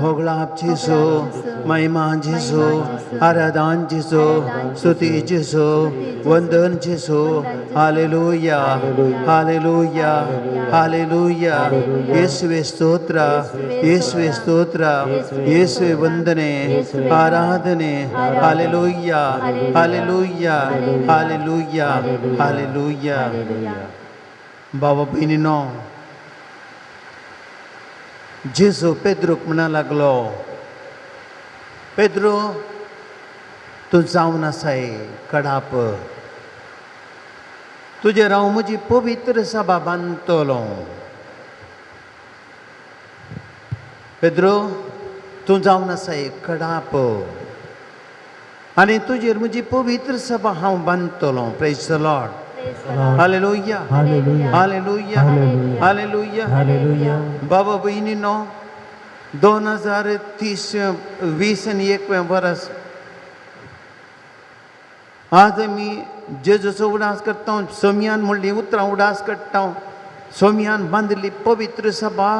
होगळाप जेजू, महिमा जेजू, आराधन जेजू, स्तुती जेजू, वंदन जेजू. Hallelujah, hallelujah, hallelujah. येसुवे स्तोत्र, येसुवे स्तोत्र, येसुवे वंदने, आराधने. Hallelujah, hallelujah, hallelujah, hallelujah. बाबा भयणीनो, जेजू पेद्रूक म्हणा लागलो, पेद्रो, तूं जावन आसाय कडाप, तुजेर हांव म्हजी पवित्र सभा बांदतलो. पेद्रो, तूं जावन आसाय कडाप आनी तुजेर म्हजी पवित्र सभा हांव बांदतलो. Praise the Lord. Hallelujah. Hallelujah. Hallelujah. Hallelujah. Hallelujah. बाबा भयणीनो, 2030 20 आनी 1 वर्स आज आमी जेजूचो उडास करता. सोमयान म्हणली उतरां उडास काडटा. सोमयान बांदिल्ली पवित्र सभा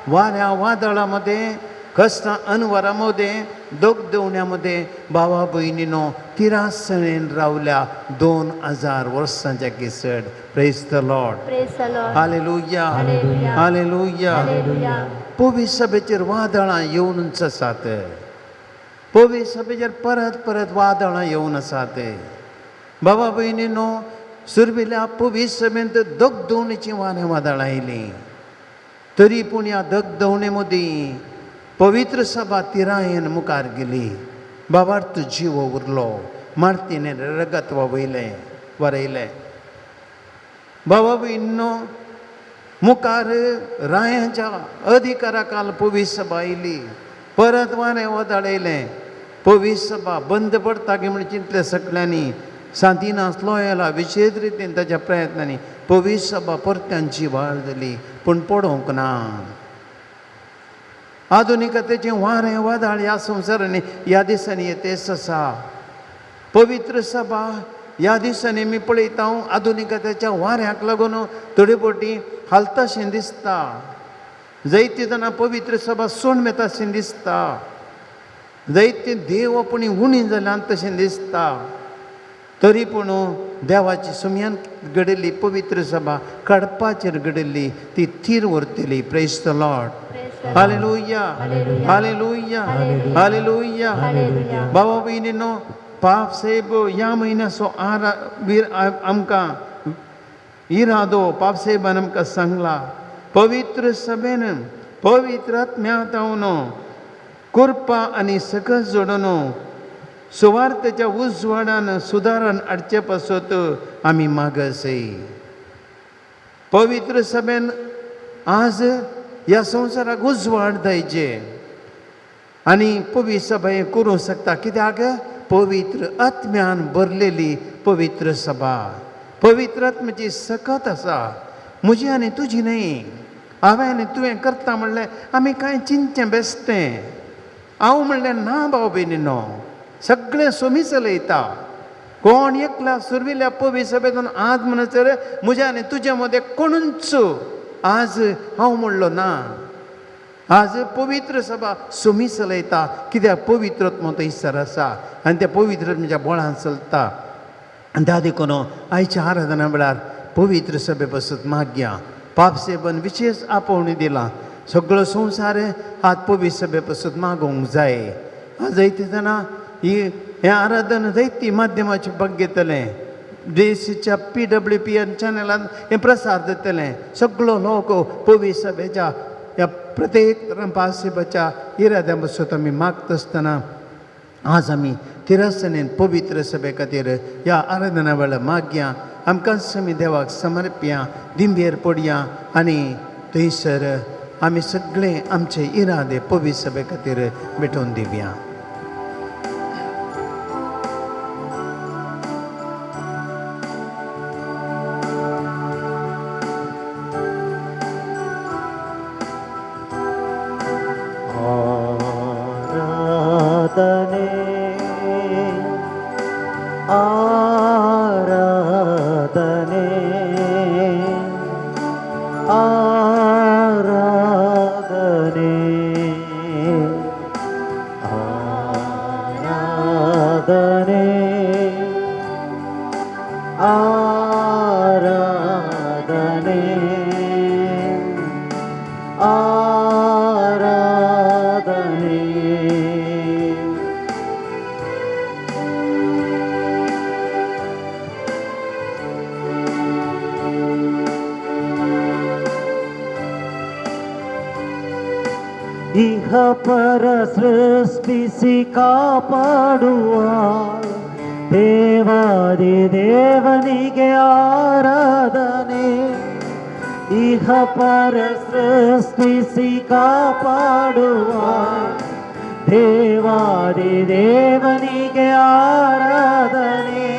वाऱ्या वादळा मदें, कश्टां अनवरा मदें, दोग देवण्या मदें, बाबा भयणीनो, तिरासणेन रावल्या 2000 वर्सांच्या किसड. Praise the Lord. Praise the Lord. Hallelujah. Hallelujah. Hallelujah. Hallelujah. पवित्र सभेचेर वादळां येवनच आसात. पवित्र सभेचेर परत परत वादळां येवन आसात. बाबा भयणीनो, सुरवेल्या पवित्र सभेंत दगदवणेचीं वारें वादळां आयलीं, तरी पूण ह्या दगदवणे मदीं पवित्र सभा तिरायेन मुखार गेली. बाबार्थ जीव उरलो. मार्तीने रगत वयलें वरयलें. बाबा भयणीनो, मुखार रायांच्या अधिकारा काल पवित्र सभा आयली. परत वारें वादळ येयलें. पवित्र सभा बंद पडटा की म्हण चिंतलें सगळ्यांनी. सांतिनास लोयला विशेश रितीन ताच्या प्रयत्नांनी पवित्र सभा परत्यांची वाड जाली, पूण पडोवंक ना. आधुनिकतेचें वारें वादळ ह्या संवसारांनी ह्या दिसांनी येतेच आसा. पवित्र सभा ह्या दिसांनी आमी पळयता, आधुनिकतेच्या वाऱ्याक लागून थोडे फावटी हालताशें दिसता. जायते जाणां पवित्र सभा सोडून वताशें दिसता. जायते देव पूण उणी जाल्यान तशें दिसता. तरी पूण देवाची सुमयान घडिल्ली पवित्र सभा काडपाचेर घडिल्ली ती थीर उरतली. Praise the Lord. Hallelujah. Hallelujah. Hallelujah. बाबा भयणीनो, पाप साहेब ह्या म्हयन्याचो आरा वीर आमकां इरादो पाप साहेबान आमकां सांगला, पवित्र सभेन पवित्र आत्म्यान कृपा आनी सकस जोडून सुवार्थेच्या उजवाडान सुदारण हाडचे पासत आमी मागसय. पवित्र सभेन आज ह्या संवसाराक उजवाड जायचे आनी पवित्र सभा हें करूंक शकता, कित्याक पवित्र आत्म्यान भरलेली पवित्र सभा. पवित्र आत्म्याची सकत आसा, म्हजी आनी तुजी न्हय. हांवें आनी तुवें करता म्हणलें आमी कांय चिंतचें बेश्टें. हांव म्हणलें ना. भाव भयणीनो, सगळें सोमी चलयता. कोण एकल्या सुरविल्या पवित्र सभेतून आज म्हणसर म्हज्या आनी तुज्या मदें कोणूच आज हांव म्हणलो ना. आज पवित्र सभा सोमी चलयता, कित्याक पवित्र आत्मो थंयसर आसा आनी त्या पवित्र आत्म्याच्या बळान चलता. आनी त्या देखून आयच्या आराधना वेळार पवित्र सभे पासत मागया. पाप सेवन विशेश आपोवणी दिलां. सगळो संवसार आज पवित्र सभे पासत मागोवंक जाय. आज जायते जाणां ही हें आराधन जायती माध्यमाचेर भाग घेतलें. देशीच्या पीडब्ल्यूपीएन चॅनलान हें प्रसार जातलें. सगळो लोक पवित्र सभेच्या ह्या प्रत्येक पासेबाच्या इराद्या पासत आमी मागता आसतना आज आमी तिरसनेन पवित्र सभे खातीर ह्या आराधना वेळार मागया. आमकां आमी देवाक समर्पया, दिंबेर पडया आनी थंयसर आमी सगळे आमचे इरादे पवित्र सभे खातीर भेटोवन दिवया. ಆರಾಧನೆ, ಆರಾಧನೆ, ಆರಾಧನೆ. ಆರಾಧನೆ, ಆರಾಧನೆ. ಇಹ ಪರ ಸೃಷ್ಟಿಸಿ ಕಾಪಾಡುವ ದೇವಾದಿ ದೇವನಿಗೆ ಆರಾಧನೆ. ಇಹ ಪರ ಸೃಷ್ಟಿಸಿ ಕಾಪಾಡುವ ದೇವಾದಿ ದೇವನಿಗೆ ಆರಾಧನೆ.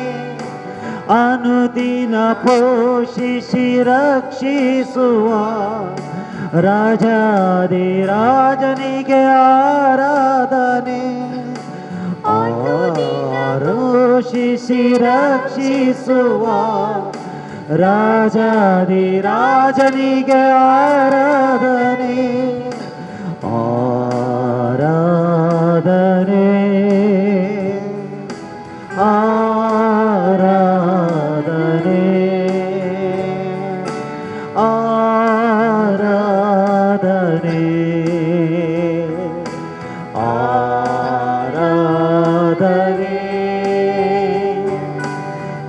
ಅನುದಿನ ಪೋಷಿಸಿ ರಕ್ಷಿಸುವ ರಾಜಾದಿ ರಾಜನಿಗೆ ಆರಾಧನೆ. ಆರೋಷಿಸಿ ರಕ್ಷಿಸುವ ರಾಜಾದಿ ರಾಜನಿಗೆ ಆರಾಧನೆ. ಆರಾಧನೆ, ಆರಾಧನೆ, ಆರಾಧನೆ, ಆರಾಧನೆ,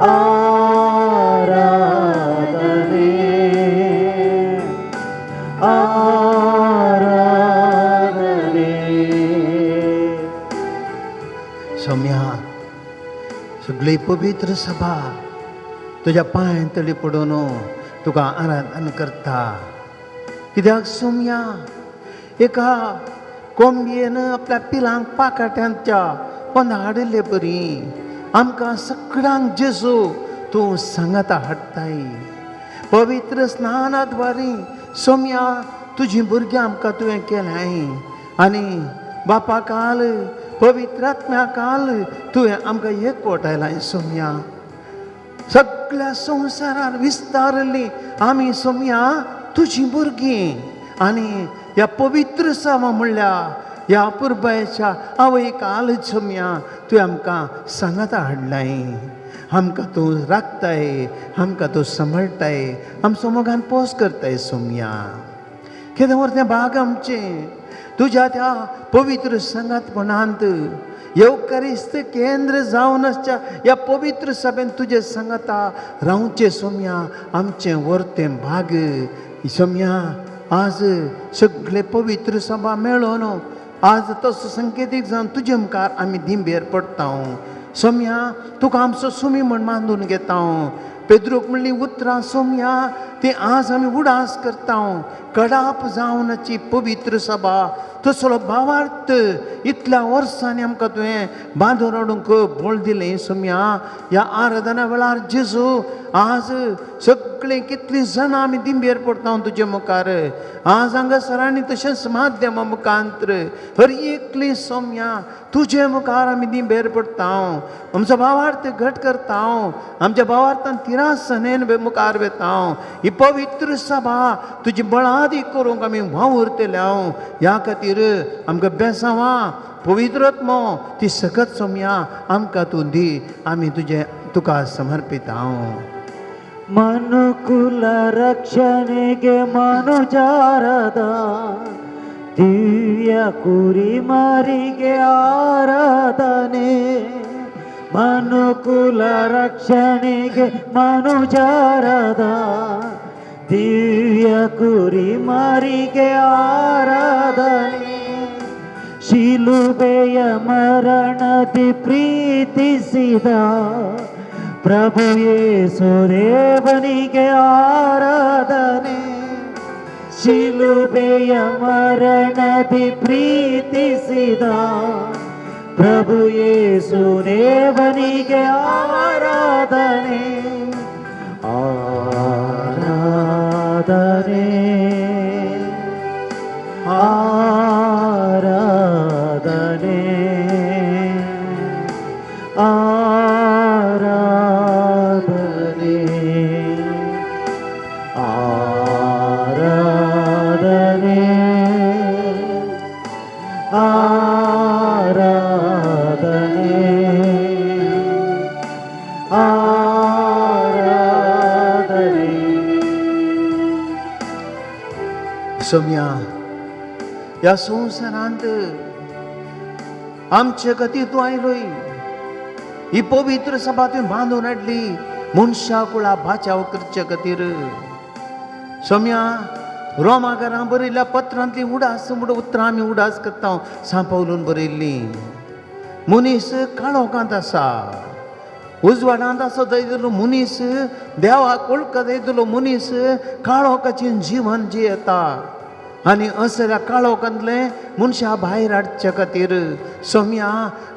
ಆರಾಧನೆ, ಆರಾಧನೆ. सौम्या, सगळी पवित्र सभा तुज्या पांय तळी पडून तुका आराधन करता. कित्याक सोम्या, एका कोंबयेन आपल्या पिलांक पाकाट्यांच्या पोंदा हाडिल्ले बरी आमकां सगळ्यांक जेजू तूं सांगाता हाडटाय. पवित्र स्नानाद्वारी सोम्या तुजी भुरगीं आमकां तुवें केल्याय आनी बापा काल पवित्र आत्म्या काल तुवें आमकां एकवटायलाय. सोम्या, सगळ्या संवसारार विस्तारली आमी सोम्या तुजी भुरगीं आनी ह्या पवित्र सभा म्हणल्या ह्या अपुरबायेच्या आवय काल सोम्या तुवें आमकां सांगाता हाडलाय. आमकां तूं राखताय, आमकां तूं सांबाळटाय, आमचो मोगान पोस करताय. सोम्या, केदें व्हर तें भाग आमचें तुज्या त्या पवित्र सांगातपणांत येवकारिस्त केंद्र जावन आसच्या ह्या पवित्र सभेन तुजे सांगाता रावचें. सोम्या, आमचें व्हरतें भाग. सोम्या, आज सगळे पवित्र सभा मेळोन आज तसो संकेतीक जावन तुजे मुखार आमी दिंबेर पडटा. सोम्या, तुका आमचो सुमी म्हण मानून घेता. पेद्रूक म्हणली उतरां सोम्या ती आज आमी उडास करता. कडाप जावनाची पवित्र सभा तसलो भावार्थ इतल्या वर्सांनी आमकां तुवें बांदून हाडूंक बळ दिलें. सोम्या, ह्या आराधना वेळार जेजू आज सगळीं कितलीं जाणां आमी दिंबेर पडटा तुजे मुखार आज हांगासर आनी तशेंच माध्यमा मुखांत्र हर एकली सोम्या तुजे मुखार आमी दिंबेर पडटा. आमचो भावार्थ घट करता, आमच्या भावार्थान तिरासनेन मुखार वेता. ही पवित्र सभा तुजी बळादी करूंक आमी वावुरतले. ह्या खातीर आमकां बेसांवां पवित्रत्मो ती सकत सोम्या आमकां तूं दी. आमी तुजें तुका समर्पित हांव. ಮನುಕುಲ ರಕ್ಷಣೆಗೆ ಮನುಜಾರದ ದಿವ್ಯ ಕುರಿಮರಿಗೆ ಆರಾಧನೆ. ಮನುಕುಲ ರಕ್ಷಣೆಗೆ ಮನುಜಾರದ ದಿವ್ಯ ಕುರಿಮರಿಗೆ ಆರಾಧನೆ. ಶಿಲುಬೆಯ ಮರಣದಿ ಪ್ರೀತಿಸಿದ ಪ್ರಭು ಯೇಸು ದೇವನಿಗೆ ಆರಾಧನೆ. ಶಿಲುಬೆಯ ಮರಣದಿ ಪ್ರೀತಿಸಿದ ಪ್ರಭು ಯೇಸು ದೇವನಿಗೆ ಆರಾಧನೆ. ಆರಾಧನೆ, ಆರಾಧನೆ, ಆರಾಧನೆ, ಆರಾಧನೆ, ಆರಾಧನೆ. ಆರಾಧನೆ. सोम्या, ह्या संवसारांत आमचे खातीर तूं आयलोय. ही पवित्र सभा तुवें बांदून हाडली मनशा कुळा बाचाव करचे खातीर. सोम्या, रोमाकारां बरयल्ल्या पत्रांतली उडास म्हूण उतरां आमी उडास करता. सांपवलून बरयल्ली, मनीस काळोखांत आसा, उजवाडांत आसा जायतलो मनीस, देवाक वळखत जायतलो मनीस काळोखाचें जिवन जियेता. आनी असल्या काळोखांतलें मनशा भायर हाडचे खातीर सोम्या,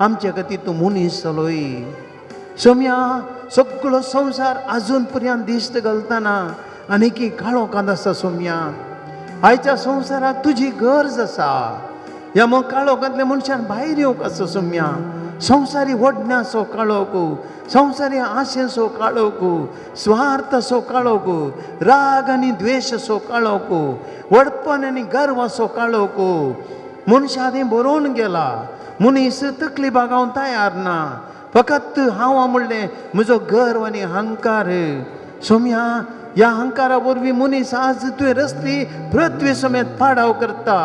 आमचे खातीर तूं मनीस जालोय. सोम्या, सगळो संवसार आजून पर्यंत दिश्ट घालतना आनी की काळोखांत आसा. सोम्या, आयच्या संवसाराक तुजी गरज आसा. ह्या मग काळोखांतल्या मनशान भायर येवंक आसा. सोम्या, संवसारी वडण्याचो काळोख, संवसारी आशेचो काळोख, स्वार्थाचो काळोख, राग आनी द्वेशाचो काळोख, व्हडपण आनी गर्वाचो काळोख मनशा आदीं बरोवन गेला. मनीस तकली बागावंक तयार ना, फकत हांव म्हणलें म्हजो गर्व आनी अहंकार. सोम्या, ह्या अहंकारा वरवीं मनीस आज तुवें रचली पृथ्वी समेत पाडाव करता,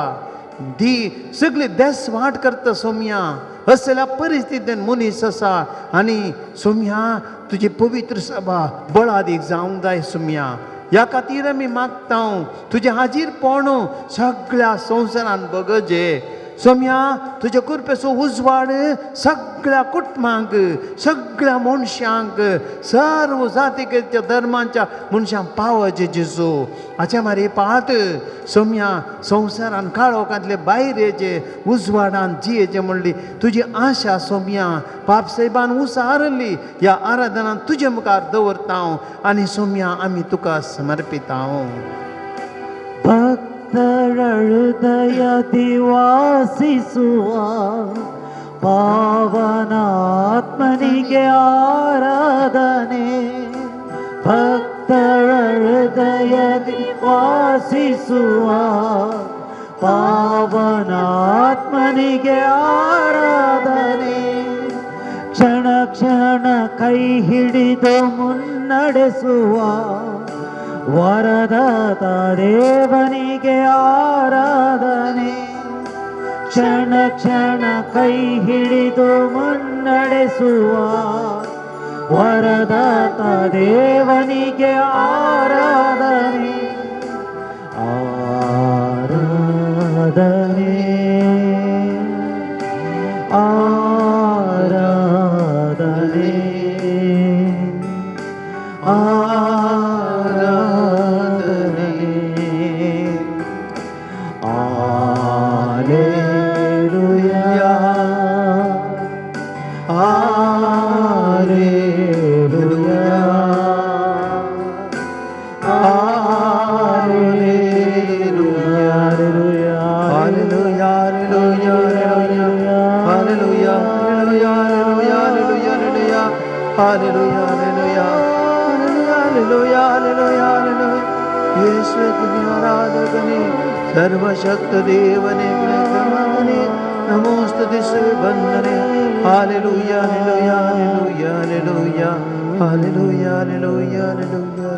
दी सगळी देस वाट करता. सोम्या, असल्या परिस्थितीन मनीस आसा. आनी सोम्या, तुजी पवित्र सभा बळादीक जावंक जाय. सोम्या, ह्या खातीर आमी मागता, तुजें हाजीर पोण सगळ्या संवसारान बगजे. सोम्या, तुज्या कृपेचो उजवाड सगळ्या कुटुंबांक, सगळ्या मनशांक, सर्व जातीच्या धर्मांच्या मनशांक पावचे जेजू. हाचे मारी पात सोम्या, संवसारान काळोखांतले भायर येचे, उजवाडान जियेचे म्हणली तुजी आशा सोम्या पाप साहेबान उसारली ह्या आराधनान तुजे मुखार दवरता हांव. आनी सोम्या, आमी तुका समर्पिता. ಭಕ್ತರ ಹೃದಯದಿ ವಾಸಿಸುವ ಪಾವನಾತ್ಮನಿಗೆ ಆರಾಧನೆ. ಭಕ್ತರ ಹೃದಯದಿ ವಾಸಿಸುವ ಪಾವನಾತ್ಮನಿಗೆ ಆರಾಧನೆ. ಕ್ಷಣ ಕ್ಷಣ ಕೈ ಹಿಡಿದು ಮುನ್ನಡೆಸುವ ವರದಾತ ದೇವನಿಗೆ ಆರಾಧನೆ. ಕ್ಷಣ ಕ್ಷಣ ಕೈ ಹಿಡಿದು ಮುನ್ನಡೆಸುವ ವರದಾತ ದೇವನಿಗೆ ಆರಾಧನೆ. ಆರಾಧನೆ, ಆರಾಧನೆ, ಆರಾಧನೆ. Hallelujah, hallelujah, hallelujah. Hallelujah, hallelujah, hallelujah, hallelujah, hallelujah, hallelujah, hallelujah, hallelujah, hallelujah, hallelujah. ಯೇಸುವೆ ಆರಾಧಕನೇ, ಸರ್ವಶಕ್ತ ದೇವನೇ, ಮಗನೇ, ನಮೋಸ್ತುತಿ ವಂದನೆ. Hallelujah, hallelujah, hallelujah, hallelujah, hallelujah, hallelujah.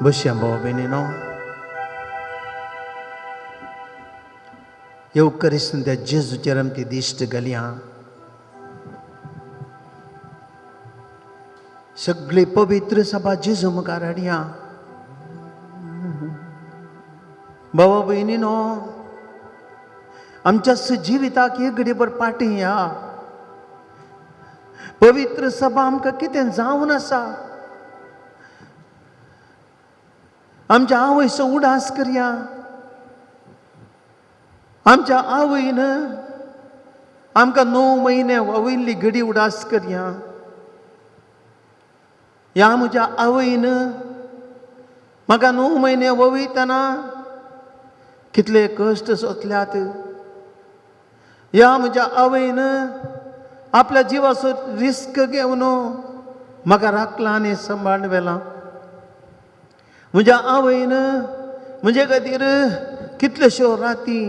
बसया भाव भयणीनो. येवकरिस्त त्या जेजूचेर आमची दिश्ट घालया. सगळी पवित्र सभा जेजू मुखार हाडया. भावा भयणीनो, आमच्या जिविताक एक घडीभर फाटीं या. पवित्र सभा आमकां कितें जावन आसा? आमच्या आवयचो उडास करया. आमच्या आवयन आमकां 9 म्हयने वावयल्ली घडी उडास करया. ह्या म्हज्या आवयन म्हाका 9 म्हयने ववयतना कितले कश्ट सोंसल्यात. ह्या म्हज्या आवयन आपल्या जिवाचो रिस्क घेवन म्हाका राखला आनी सांबाळ व्हेला. म्हज्या आवयन म्हजे खातीर कितल्योश्यो राती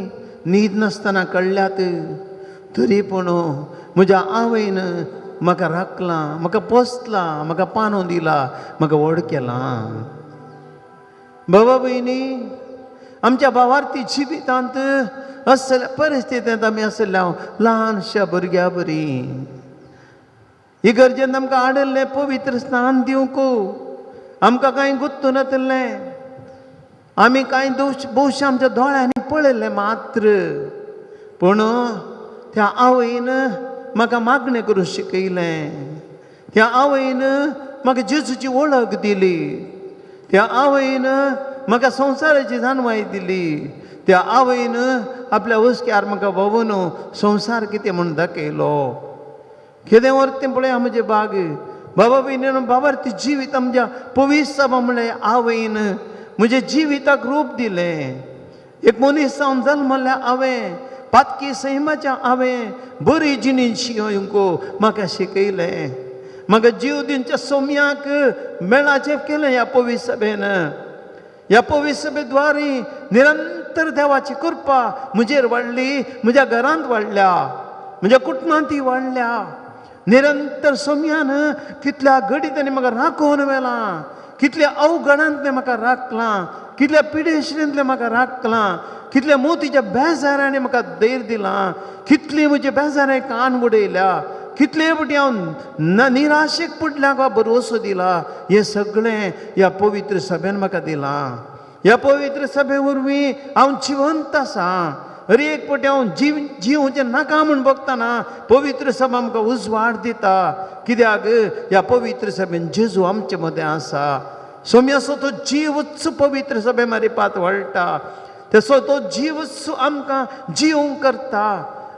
न्हीद नासतना काडल्यात. तरी पूण म्हज्या आवयन म्हाका राखलां, म्हाका पोसलां, म्हाका पानो दिला, म्हाका व्हड केलां. बाबा भयणी, आमच्या भावार्थी जिवितांत असल्या परिस्थितींत आमी आसल्या ल्हानशा भुरग्या बरी. इगर्जेन आमकां हाडिल्लें पवित्र स्नान दिवंक, आमकां कांय गुत्तू नातिल्लें, आमी कांय दोश भोवशा आमच्या दोळ्यांनी पळयल्लें मात्र. पूण त्या आवयन म्हाका मागणें करूंक शिकयलें, त्या आवयन म्हाका जेजूची वळख दिली, त्या आवयन म्हाका संवसाराची जाणवाय दिली, त्या आवयन आपल्या हुस्क्यार म्हाका भोंवून संवसार कितें म्हूण दाखयलो. कितें व्हरतें पळया म्हजें बाग. बाबा भयणीनो, बाबार्थी जिवीत आमच्या पवित्र सभा म्हणल्यार आवयन म्हज्या जिविताक रूप दिलें. एक मनीस जावन जल्मल्ल्या हांवें पातकी सैमाच्या हांवें बरी जिणी शिकोवंक म्हाका शिकयलें. म्हाका जीव दिवच्या सोम्याक मेळाचें केलें ह्या पवित्र सभेन. ह्या पवित्र सभे द्वारी निरंतर देवाची कृपा म्हजेर वाडली, म्हज्या घरांत वाडल्या, म्हज्या कुटुंबांतय वाडल्या. निरंतर सोम्यान कितल्या घडीतांनी म्हाका राखून व्हेलां, कितल्या अवघडांतलें म्हाका राखलां, कितल्या पिडेश्रींतलें म्हाका राखलां, कितल्या मोतीच्या बेजारांनी म्हाका धैर्य दिलां, कितली म्हज्या बेजारांनी कान उडयल्या, कितले फावटी हांव निराशेक पडल्या वा भरवसो दिला. हें सगळें ह्या पवित्र सभेन म्हाका दिलां. ह्या पवित्र सभे वरवीं हांव जिवंत आसा. हर एक फावटी हांव जिवचें नाका म्हूण बगतना पवित्र सभा आमकां उजवाड दिता. कित्याक ह्या पवित्र सभेन जेजू आमचे मदें आसा. सोम्याचो तो जीवच पवित्र सभे मारिपात वळटा, तसो तो जीवच आमकां जिवंक करता,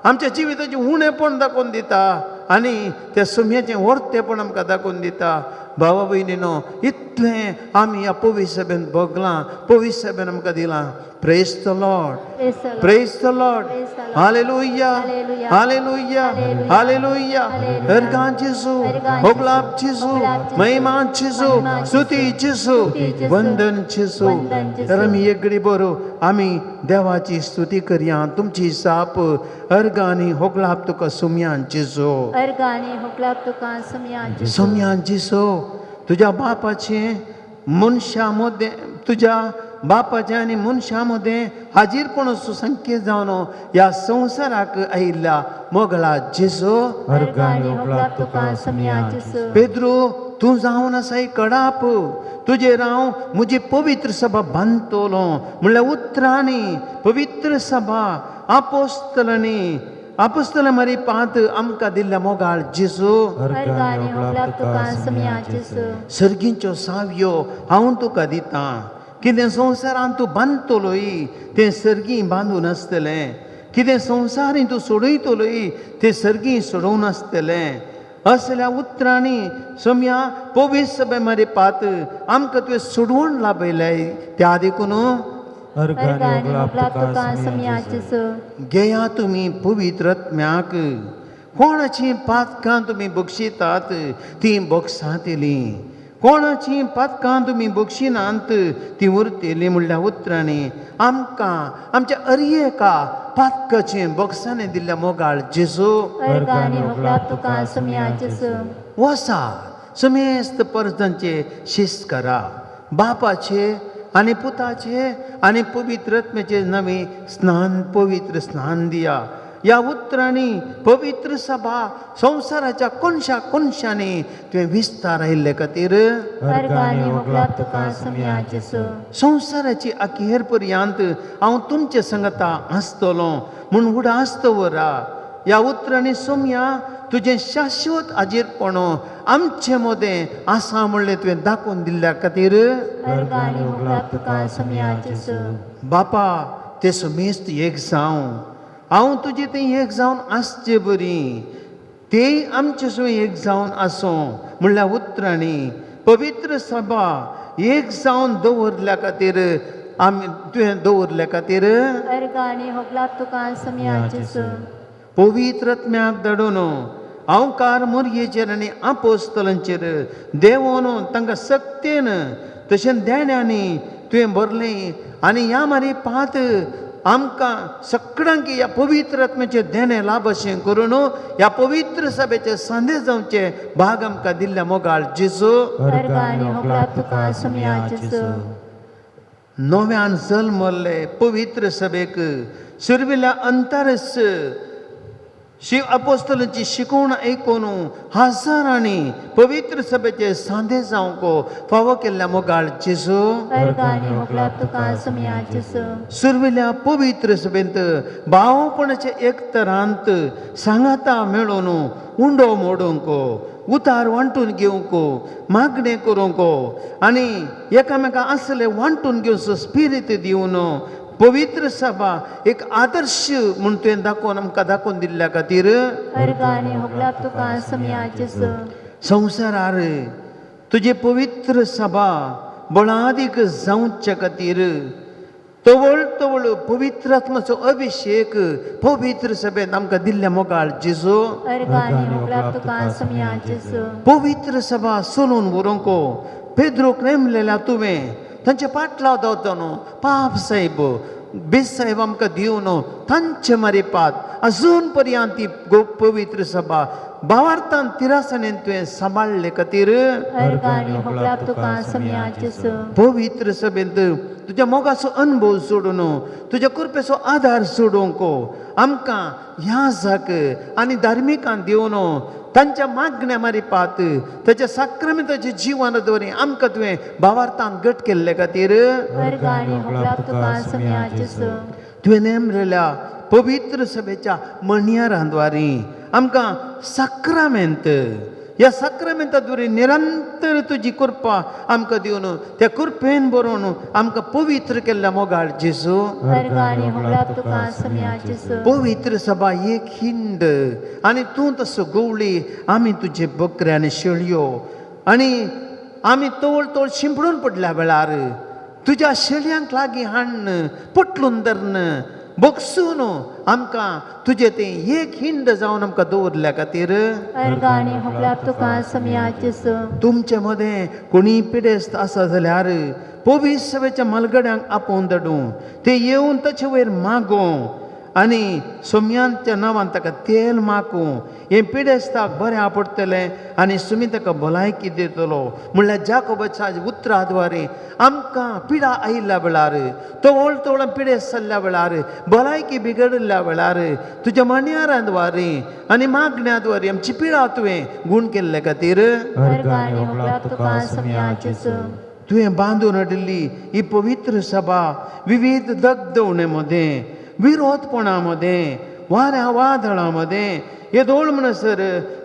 आमच्या जिविताचें उणेपण दाखोवन दिता आनी त्या सोम्याचें वर्तेपण आमकां दाखोवन दिता. भावा भयणीनो, इतलें आमी ह्या पवित्र सभेन भोगलां, पवित्र सभेन आमकां दिलां. Praise the Lord. Praise the Lord. Praise the Lord. Praise the Lord. Hallelujah. Hallelujah. Hallelujah. Hallelujah. Hallelujah. Hallelujah. अर्गां जेजू, अर्गां होगलाप जेजू, जेजू, होगलाप जेजू, महिमा जेजू, महिमा स्तुती जेजू, स्तुती जेजू, वंदन जेजू. वंदन जेजू. तर आमी एक घडी बरो आमी देवाची स्तुती करया. तुमची साप अर्गांनी होगलाप तुका सुमयान जेजू. अर्गांनी होगलाप तुका सुमया जेजू. सोम्यान जेजू, तुज्या बापाचें मनशां मदें, तुज्या बापाचें आनी मनशां मदें हाजीरपणाचो संकेत जावन ह्या संवसाराक आयिल्ल्या मोगळा जेजू. अर्गांनी होगलाप तुका सुमया जेजू. पेद्रू, तूं जावन आसाय कडाप, तुजेर हांव म्हजी पवित्र सभा बांदतलो म्हणल्यार उतरांनी पवित्र सभा आपोस्तलांनी आपोस्तलां मारी पांत आमकां दिल्ल्या मोगाळ जेजू. अर्गांनी होगलाप तुका सुमया जेजू. सर्गींच्यो सावयो हांव तुका दितां. कितें संवसारांत तूं बांदतलोय तें सर्गीं बांदून आसतलें, कितें संवसारीं तूं सोडयतलोय तें सर्गीं सोडोवन आसतलें. असल्या उतरांनी सोम्या पवित्र सभे मारी पात आमकां तुवें सोडवण लाभयलें, त्या देखून अर्गांनी होगलाप तुका सुमया जेजू. घेया तुमी पवित्र आत्म्याक. कोणाचीं पातकां तुमी बक्षितात तीं बक्षातलीं, कोणाचीं पातकां तुमी बक्षिनात तीं उरतलीं. म्हणल्या उतरांनी आमकां आमच्या अरयेका पातकाचें बक्षांनी दिल्ल्या मोगाळ जेजू. अर्गांनी होगलाप तुका सुमया जेजू. वसा समेस्त परजांचे शिस्त करा, बापाचे आनी पुताचे आनी पवित्र आत्म्याचे नवें स्नान पवित्र स्नान दिया. ह्या उतरांनी पवित्र सभा संवसाराच्या कोनशा कोनशांनी तुवें विस्तार आयिल्ले खातीर अर्गांनी होगलाप तुका सुमया जेजू. संवसाराची अखेर पर्यंत हांव तुमचे संगता आसतलो म्हूण उडास दवरा. ह्या उतरांनी सोम्या तुजें शाश्वत आजीरपण आमचे मदें आसा म्हणलें तुवें दाखोवन दिल्ल्या खातीर अर्गांनी होगलाप तुका सुमया जेजू. बापा ते समेस्त एक जावं, हांव तुजे थंय एक जावन आसचे बरी ते आमचे सुद्दां एक जावन आसूं म्हणल्यार उतरांनी पवित्र सभा एक जावन दवरल्या खातीर आमी तुवें दवरल्या खातीर अर्गांनी होगलाप तुका सुमया जेजू. पवित्र आत्म्याक धाडून हांवकार मोरयेचेर आनी आपोस्तलांचेर देंवोन तांकां सक्तेन तशें देण्यांनी तुवें भरलें आनी ह्या मारी पात आमकां सगळ्यांक ह्या पवित्र आत्म्याचें देणें लाभ अशें करून ह्या पवित्र सभेचे संदेश जावचे भाग आमकां दिल्ल्या मोगाळ जेजू. अर्गां आनी होगडाप तुका सोमया जेजू. नव्यान जल्मल्ले पवित्र सभेक सुरविल्या अंतरस शिव अपोस्तलांची शिकवण आयकून हजारांनी पवित्र सभेचे सांदे जावंक फावो केल्ल्या मोगाळ जेजू. अर्गां आनी होगडाप तुका सोमया जेजू. सुरविल्या पवित्र सभेंत भावपणाचे एकतरांत सांगाता मेळोवन उंडो मोडूंक, उतार वांटून घेवंक, मागणें करूंक आनी एकामेका आसले वांटून घेवचो स्पिरीत दिवन पवित्र सभा एक आदर्श म्हूण तुवें दाखोवन आमकां दाखोवन दिल्ल्या खातीर अर्गां आनी होगडाप तुका सोमया जेजू. संवसारार तुजे पवित्र सभा बळादीक जावचे खातीर तवळ तवळ पवित्र आत्माचो अभिशेक पवित्र सभेंत आमकां दिल्ल्या मोगाळ जेजू. अर्गां आनी होगडाप तुका सोमया जेजू. पवित्र सभा चलोवन व्हरूंक पेद्रोक नेमलेल्या तुवें तांचे पाटलाव दवरता न्हू पाप साहेब बेस साहेब आमकां दिवन तांचे मारिपात अजून पर्यंत ती पवित्र सभा भावार्थान तिरासणेन तुवें सांबाळ्ळे खातीर अर्गां आनी होगडाप तुका सोमया जेजू. पवित्र सभेंत तुज्या मोगाचो अनुभव सोडून तुज्या कृपेचो आदार सोडूंक आमकां ह्या जाक आनी धार्मिकान दिवन तांच्या मागण्या मारिपात ताच्या साक्रमेंताच्या जिवन दवरी आमकां तुवें भावार्थान घट केल्ले खातीर अर्गां आनी होगडाप तुका सोमया जेजू. तुवें नेमलेल्या पवित्र सभेच्या म्हणयारांद्वारी आमकां साक्रामेंत ह्या साक्रामेंता द्वारे निरंतर तुजी कृपा आमकां दिवन त्या कृपेन बरोवन आमकां पवित्र केल्ल्या मोगाळ जेजू. अर्गां आनी होगडाप तुका सोमया जेजू. पवित्र सभा एक हिंड आनी तूं तसो गवळी आमी तुजे बकरे आनी शेळयो आनी आमी तवळ तवळ शिंपडून पडल्या वेळार तुज्या शेळयांक लागीं हाडून पोटलून धरून बगसून आमकां तुजें तें एक हिंड जावन आमकां दवरल्या खातीर अर्गां आनी होगडाप तुका सोमया जेजू. तुमचे मदें कोणीय पिडेस्त आसा जाल्यार पवित्र सभेच्या म्हालगड्यांक आपोवन धाडूं, ते येवन ताचे वयर मागों आनी सोम्यांच्या नांवान ताका तेल माकूं, हें पिडेस्ताक बरें पडटलें आनी सुमी ताका भलायकी दितलो. म्हणल्यार जाकोबाच्या उतरा द्वारे आमकां पिडा आयिल्ल्या वेळार, तवळ तवळ पिडेस्त जाल्ल्या वेळार, भलायकी बिगडिल्ल्या वेळार तुज्या मांडयारा द्वारे आनी मागण्या द्वारे आमची पिडा तुवें गूण केल्ले खातीर अर्गां आनी होगडाप तुका सोमया जेजू. तुवें बांदून हाडिल्ली ही पवित्र सभा विविध दगदवणे मदें, विरोधपणा मदें, वाऱ्या वादळां मदें येदोळ म्हणसर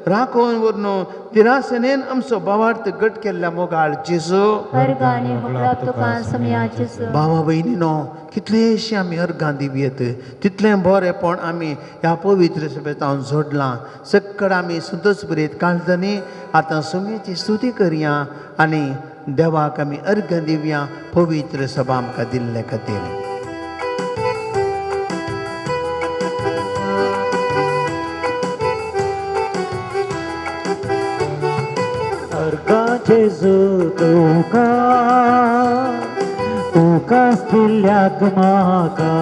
राखोवन व्हरून तिरासनेन आमचो भावार्थ घट केल्ल्या मोगाळ जेजू. अर्गां आनी होगडाप तुका सोमया जेजू. भावा भयणीनो, कितलेशे आमी अर्गां दिवयेत तितलें बरेंपण आमी ह्या पवित्र सभेंत हांव जोडलां. सक्कड आमी संतोष बरीत काळजांनी आतां सोम्याची स्तुती करया आनी देवाक आमी अर्गां दिवया पवित्र सभा आमकां दिल्ले खातीर. अर्गां जेजू तुका तुकाच दिल्याक म्हाका.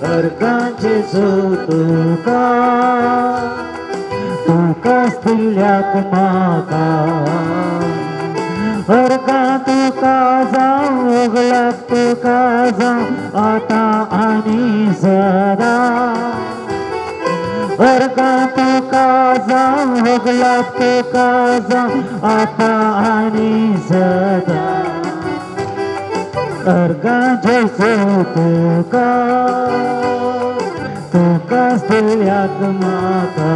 अर्गां जेजू तुका तुकाच दिल्याक म्हाका. अर्गां तुका जावं होगडाप तुका जावं आतां आनी सदां. अर्गां तुका जावं होगडाप तुका जावं आतां आनी सदां. अर्गां जेजू तुका तुकाच दिल्याक म्हाका.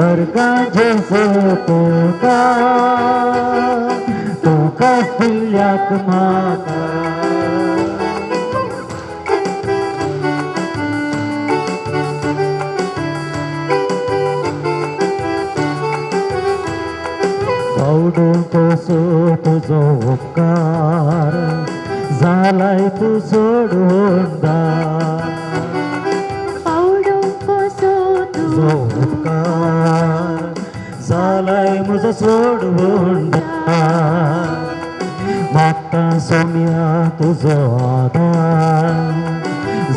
अर्गां जेजू तुका तुकाच दिल्याक म्हाका. आवडून तसो तुजो उपकार जालाय तूं सोडून दार. पावडो कसो तुजो उपकार जालाय म्हजो सोडून दार. मागता सोम्या तुजो आदार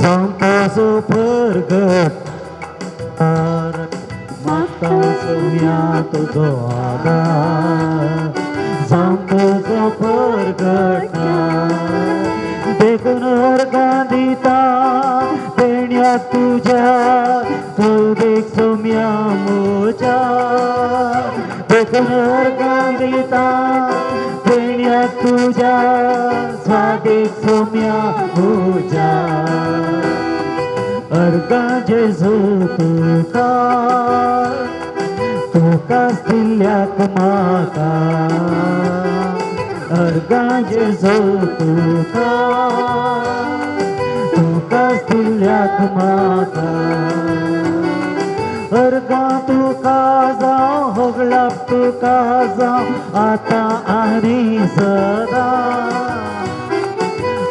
जावं तुजो परगट मागता सोम्या तुजो आदार जावं तुजो परगट देखून अर्गां दिता देण्या तुज्या तूं देख सोम्या म्हज्या देखून अर्गां दिता देण्या तुज्या स्वादेक सोम्या म्हज्या अर्गां जेजू तुका तुकाच दिल्यात म्हाका अर्गां जेजू तुका तुकाच दिल्यात म्हाका अर्गां तुका जावं होगळाप तुका जावं आतां आनी सदां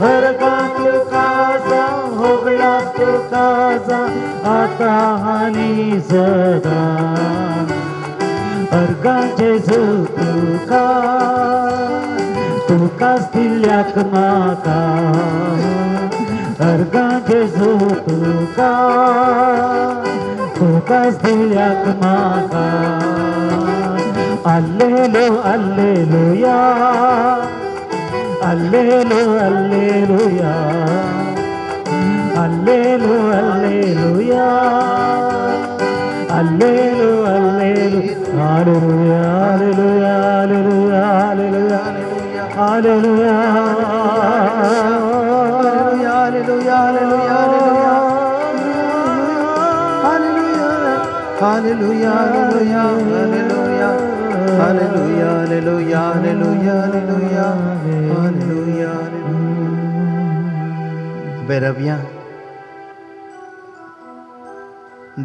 अर्गां तुका जावं होगळाप तुका जावं आतां आनी सदां अर्गां जेजू तुका तुकाच दिल्यात म्हाका अर्गां जेजू तुका तुकाच दिल्यात म्हाका alleluia alleluia alleluia alleluia alleluia alleluia alleluia alleluia alleluia alleluia alleluia alleluia hallelujah hallelujah hallelujah hallelujah hallelujah hallelujah hallelujah hallelujah hallelujah उबे रावया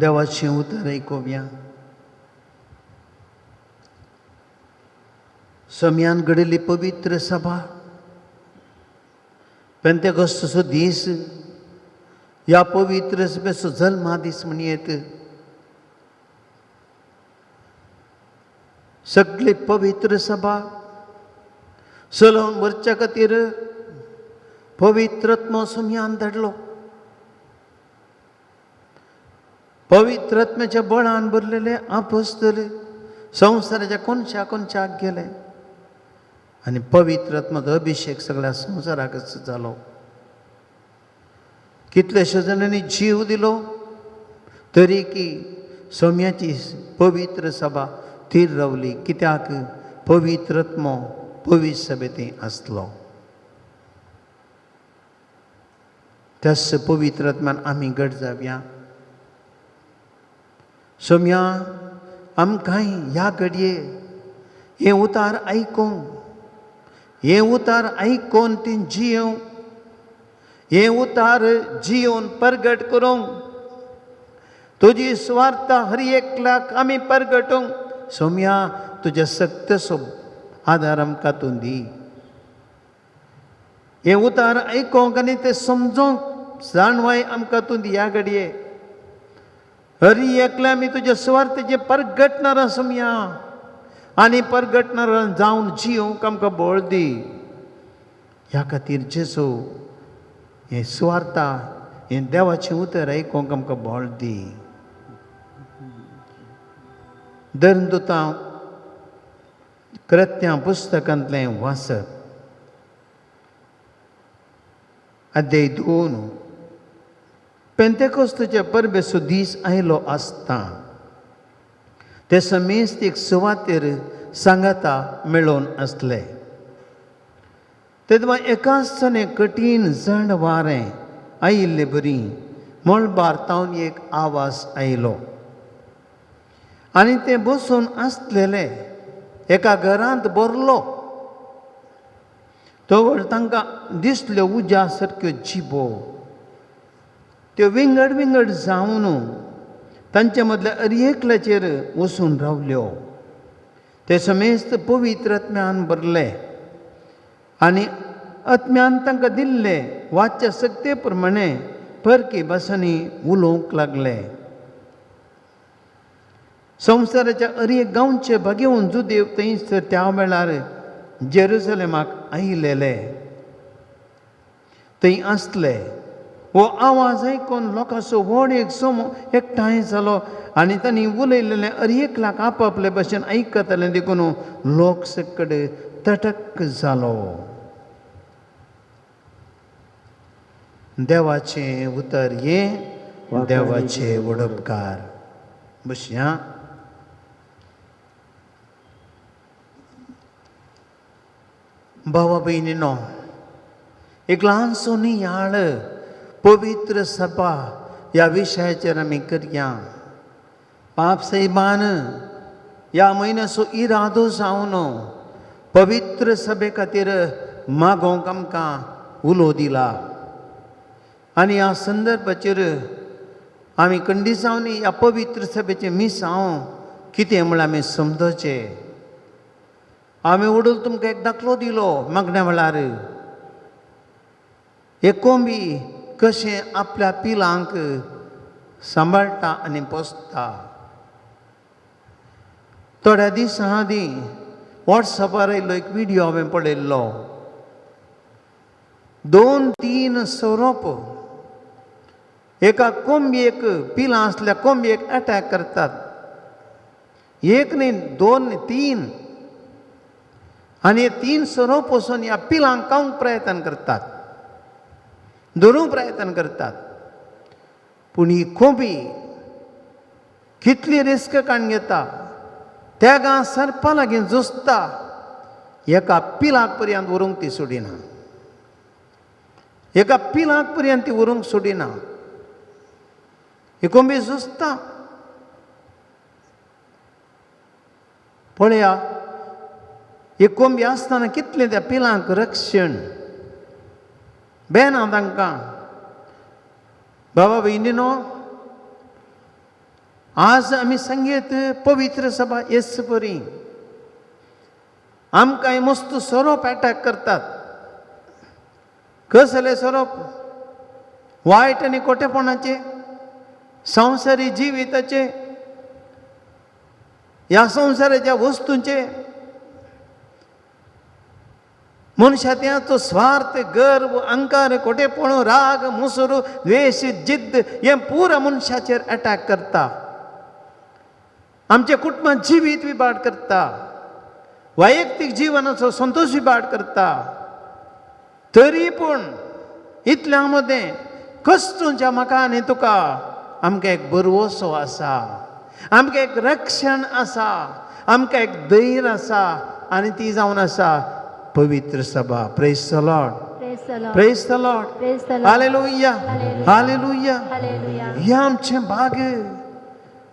देवाचें उतर आयकुया. सम्यान घडिल्ली पवित्र सभा पेंतेकोस्तचो दीस ह्या पवित्र सभेचो जल्मा दीस म्हणयेत. सगळी पवित्र सभा चलोवन व्हरच्या खातीर पवित्रत्म सम्यान धाडलो. पवित्रत्म्याच्या बळान भरलेले आपोस्तले संवसाराच्या कोनशा कोनशाक गेले आनी पवित्रत्माचो अभिशेक सगळ्या संवसाराकच जालो. कितल्याश्या जाणांनी जीव दिलो तरी की सोम्याची पवित्र सभा थीर रावली. कित्याक पवित्रत्मो पवित्र सभेंत आसलो. त्याच पवित्रत्मान आमी घट जावया. सोम्या आमकांय ह्या घडये हें उतार आयकूंक, हें उतार आयकून ती जियोवंक, हें उतार जियोवन परगट करूंक, तुजी सुवार्ता हर एकल्याक आमी परगटूंक सोम्या तुज्या सक्तसो आदार आमकां तूं दी. हें उतार आयकूंक आनी तें समजूंक जाणवाय आमकां तूं दी. ह्या घडये हर एकल्या आमी तुज्या सुवार्थेचें परगटणार सोम्या आनी परगटणार जावन जियोवंक आमकां बळ दी. ह्या खातीर जेजू हें सुवार्ता हें देवाचें उतर आयकूंक आमकां बळ दी. धर्मदुतां कृत्यां पुस्तकांतलें वाचप अध्याय 2. पेंतेकोस्तच्या परबेचो दीस आयलो आसता ते समेस्त एक सुवातेर सांगाता मेळोवन आसले. तेदवा एकाच सणे कठीण जण वारें आयिल्ले बरी मळबार तावन एक आवाज आयलो आनी ते बसून आसलेले एका घरांत भरलो. तवळ तांकां दिसल्यो उज्या सारक्यो जिबो त्यो विंगड विंगड जावन तांचे मदल्या हर एकल्याचेर वसून रावल्यो. ते समेस्त पवित्र आत्म्यान भरले आनी आत्म्यान तांकां दिल्ले वाच्या सक्ते प्रमाणे परकी भासांनी उलोवंक लागले. संवसाराच्या हर एक गांवचे भागेवन जुदेव थंयसर त्या वेळार जेरुजलेमाक आयलेले थंय आसले. हो आवाज आयकून लोकांचो व्हड एक समूह एकठांय जालो आनी तांणी उलयलेलें हर एकल्याक आपआपले भशेन आयकताले, देखून लोक सकड तटक जालो. देवाचें उतर हें देवाचें वडपकार. बसया. भावा भयणीनो, एक ल्हानसो नियाळ पवित्र सभा ह्या विशयाचेर आमी करया. पाप सायबान ह्या म्हयन्याचो इरादो जावन पवित्र सभे खातीर मागोवंक आमकां उलो दिला आनी ह्या संदर्भाचेर आमी कंडिसांवनी ह्या पवित्र सभेचें मिसांव कितें म्हळ्यार आमी समजचें. आमी वडूल तुमकां एक दाखलो दिलो मागण्या वेळार, एक कोंबी कशें आपल्या पिलांक सांबाळटा आनी पोसता. थोड्या दिसां आदीं वॉट्सॅपार आयिल्लो एक विडियो हांवें पळयल्लो. 2-3 सोरोप एका कोंबयेक, पिलां आसल्या कोंबयेक अटॅक करतात. एक न्ही, 2 न्ही, 3. आनी हे 3 सोरोप वचून ह्या पिलांक खावंक प्रयत्न करतात, धरूंक प्रयत्न करतात. पूण ही कोंबी कितली रिस्क काडून घेता, तेगां सरपा लागीं झुजता, एका पिलाक पर्यंत व्हरूंक ती सोडिना, एका पिलाक पर्यंत ती व्हरूंक सोडिना. ही कोंबी झुजता. पळया, ही कोंबी आसतना कितलें त्या पिलांक रक्षण बेना तांकां. बाबा भयणीनो, आज आमी सांगीत पवित्र सभा येस बरी आमकां मस्त सोरोप एटॅक करतात. कसले सोरोप? वायट आनी खोटेपणाचे, संवसारी जिविताचे, ह्या संवसाराच्या वस्तूंचे. मनशात्याचो स्वार्थ, गर्व, अहंकार, खोटेपण, राग, मुसरू, द्वेश, जिद्द हें पुरा मनशाचेर अटॅक करता. आमच्या कुटुंबांत जिवीत विबाड करता, वैयक्तीक जिवनाचो संतोश विबाड करता. तरी पूण इतल्या मदें कस्तूंच्या म्हाका आनी तुका आमकां एक बरवसो आसा, आमकां एक रक्षण आसा, आमकां एक धैर्य आसा आनी ती जावन आसा पवित्र सभा. Praise the Lord. Praise the Lord. Praise the Lord. Praise the Lord. Hallelujah. Hallelujah. Hallelujah. हें आमचें भाग्य,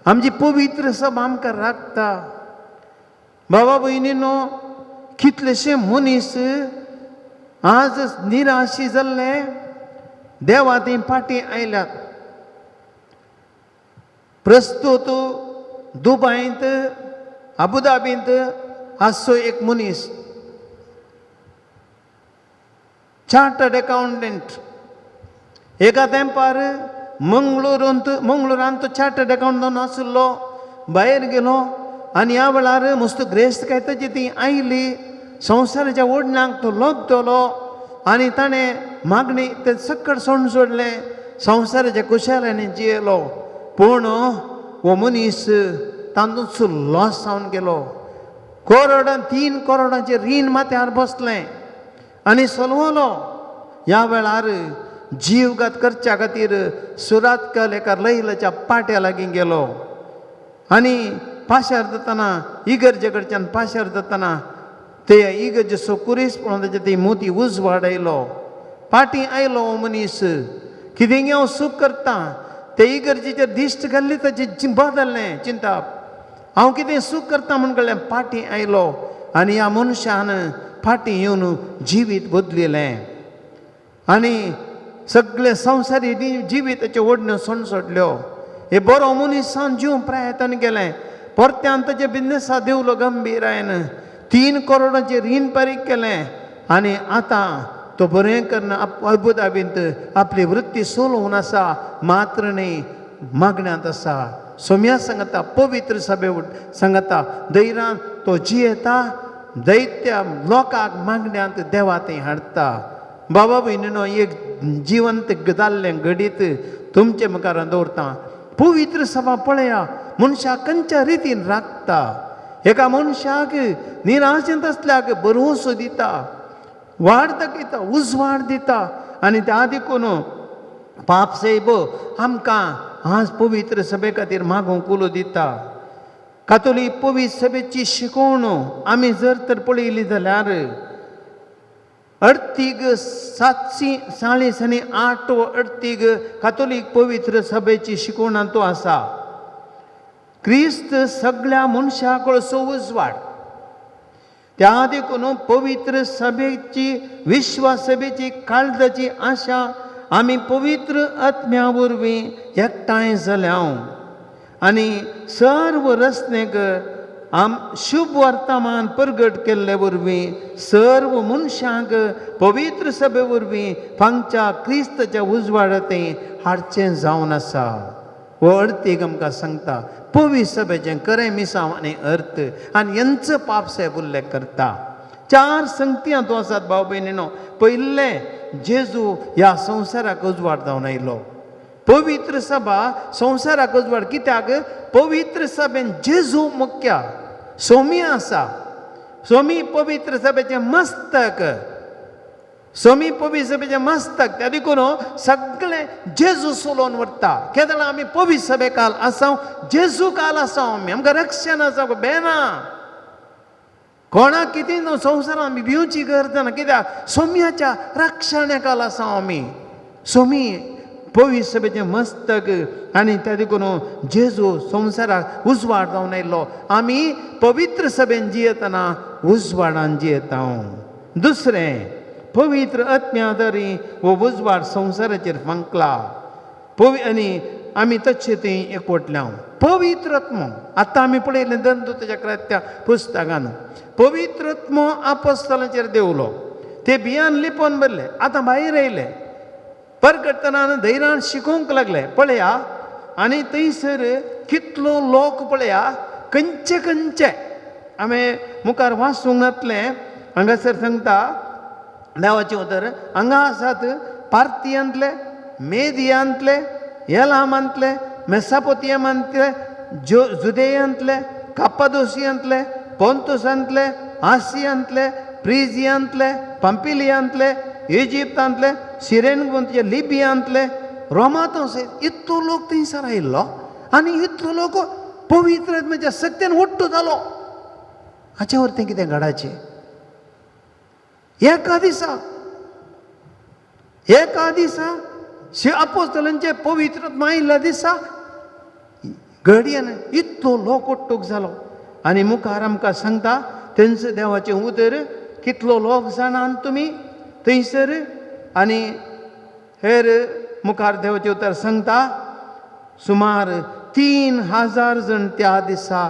आमची पवित्र सभा आमकां राखता. बाबा भयणीनो, कितलेशे मनीस आज निराशी जाल्ले देवा ती फाटीं आयल्यात. प्रस्तुत दुबायंत, अबुधाबींत आसचो एक मनीस, चार्टर्ड अकाउंटंट, एका तेंपार मंगळुरांत तो चार्टर्ड अकाउंटंट आशिल्लो, भायर गेलो आनी ह्या वेळार मस्त ग्रेस्त काय ताची ती आयली, संवसाराच्या ओडणाक तो लोकतलो आनी ताणें मागणी तें सकट सोंड सोडलें, संवसाराच्या खुशालांनी जियेलो. पूण हो मनीस तातूंत लॉस जावन गेलो. करोडां, 3 करोडांचें रीण माथ्यार बसलें आनी सोलवलो. ह्या वेळार जीवघात करच्या खातीर सुरातकल एका लैलाच्या पाट्या लागीं गेलो आनी पाशार जातना, इगर्जे कडच्यान पाशार जातना ते इगर्जेचो कुरीस पळोवन ताचे ती मोती उजवाड आयलो. पाटी आयलो हो मनीस, कितें हांव सूख करता, ते इगर्जेचेर दिश्ट घाल्ली ताचें बदल्लें चिंताप, हांव कितें सूख करता म्हूण कळ्ळें. पाटी आयलो आनी ह्या मनशान फाटीं येवन जिवीत बदलिलें आनी सगळे संवसारी जिविताच्यो ओडण्यो सोंड सोडल्यो. हे बरो मनीसान जीव प्रयत्न केलें, परत्यान ताच्या बिजनेसा देवलो गंभीरायन, 3 करोडांचें रीण फारीक केलें आनी आतां तो बरें करून अबुधाबींत आपली वृत्ती सोलोवन आसा, मात्र न्ही मागण्यांत आसा, सोम्या सांगता, पवित्र सभे सांगता, धैर्यान तो जियेता, दैत्य लोकांक मागण्यांत देवा थंय हाडटा. बाबा भयणीनो, एक जिवंत जाल्लें घडीत तुमचे मुखार दवरता. पवित्र सभा पळया मनशाक खंयच्या रितीन राखता, एका मनशाक निराशेंत आसल्याक भरवंसो दिता, वाड दाखयता, उजवाड दिता. आनी त्या देखून पाप सायब आमकां आज पवित्र सभे खातीर मागूंक उलो दिता. कातोलीक पवित्र सभेची शिकवण आमी जर तर पळयली जाल्यार अर्थीक 740 आनी 8 अर्थीक कातोलीक पवित्र सभेची शिकवण तो आसा. क्रिस्त सगळ्या मनशाक कळसो उजवाड. त्या देखून पवित्र सभेची विश्वास सभेची काळजाची आशा आमी पवित्र आत्म्या वरवीं एकठांय जाल्या आनी सर्व रचनेक आम शुभ वर्तमान परगट केल्ले वरवीं सर्व मनशांक पवित्र सभे वरवीं फांगच्या क्रिस्ताच्या उजवाडा तें हाडचें जावन आसा. हो अर्थीक आमकां सांगता पवित्र सभेचें खरें मिसांव आनी अर्थ आनी यांचो पाप साहेब उल्लेख करता. 4 संगती हातूंत आसात भाव भयणीनो. पयलें, जेजू ह्या संवसाराक उजवाड जावन आयलो. पवित्र सभा संवसाराक उजवाड कित्याक? पवित्र सभेन जेजू मुख्य सोमी आसा. सोमी पवित्र सभेचें मस्तक, सोमी पवित्र सभेचें मस्तक. त्या देखून सगळें जेजू चलोवन व्हरता. केदळा आमी पवित्र सभे काल आसा, जेजू काल आसा, आमी आमकां रक्षण आसा बेना कोणाक कितें न्हू संवसारान आमी भिवची गरज ना. कित्याक? सोम्याच्या रक्षणे काल आसा आमी. सोमी पवित्र सभेचें मस्तक आनी त्या देखून जेजू संवसाराक उजवाड जावन आयलो. आमी पवित्र सभेन जियेतना उजवाडान जियेता. दुसरें, पवित्र आत्म्या दरी हो उजवाड संवसाराचेर फांकला. आनी आमी तशें थंय एकवटल्या. पवित्र आत्मो आतां आमी पळयलें दंदुताच्या कृत्या पुस्तकान पवित्र आत्मो आपोस्तलाचेर देंवलो. ते भियान लिपोवन भरले, आतां भायर आयले, परगटतना धैर्यान शिकोवंक लागले. पळया आनी थंयसर कितलो लोक पळया, खंयचे खंयचे हांवें मुखार वाचूंक नातलें. हांगासर सांगता देवाचें उतर, हांगा आसात पार्थियांतले, मेदियांतले, एलामांतले, मेसापोतियमांतले, जुदेयांतले, कापादोसियांतले, पोंतुसांतले, आसियांतले, प्रिजियांतले, पंपिलियांतले, इजिप्तांतले, सिरेनगुंतले, लिबियांतले, रोमांत. इतलो लोक थंयसर आयिल्लो आनी इतलो लोक पवित्र आत्म्याच्या सक्तीन ओट्टू जालो. हाचे वरतें कितें घडाचें? एका दिसा, एका दिसा आपोस्तलांचे पवित्र आत्मा आयिल्ल्या दिसा घडयेन इतलो लोक ओट्टूक जालो. आनी मुखार आमकां सांगता तेंचो देवाचें उतर, कितलो लोक जाणात तुमी थंयसर. आनी हेर मुखार देवाचें उतर सांगता सुमार 3000 जण त्या दिसा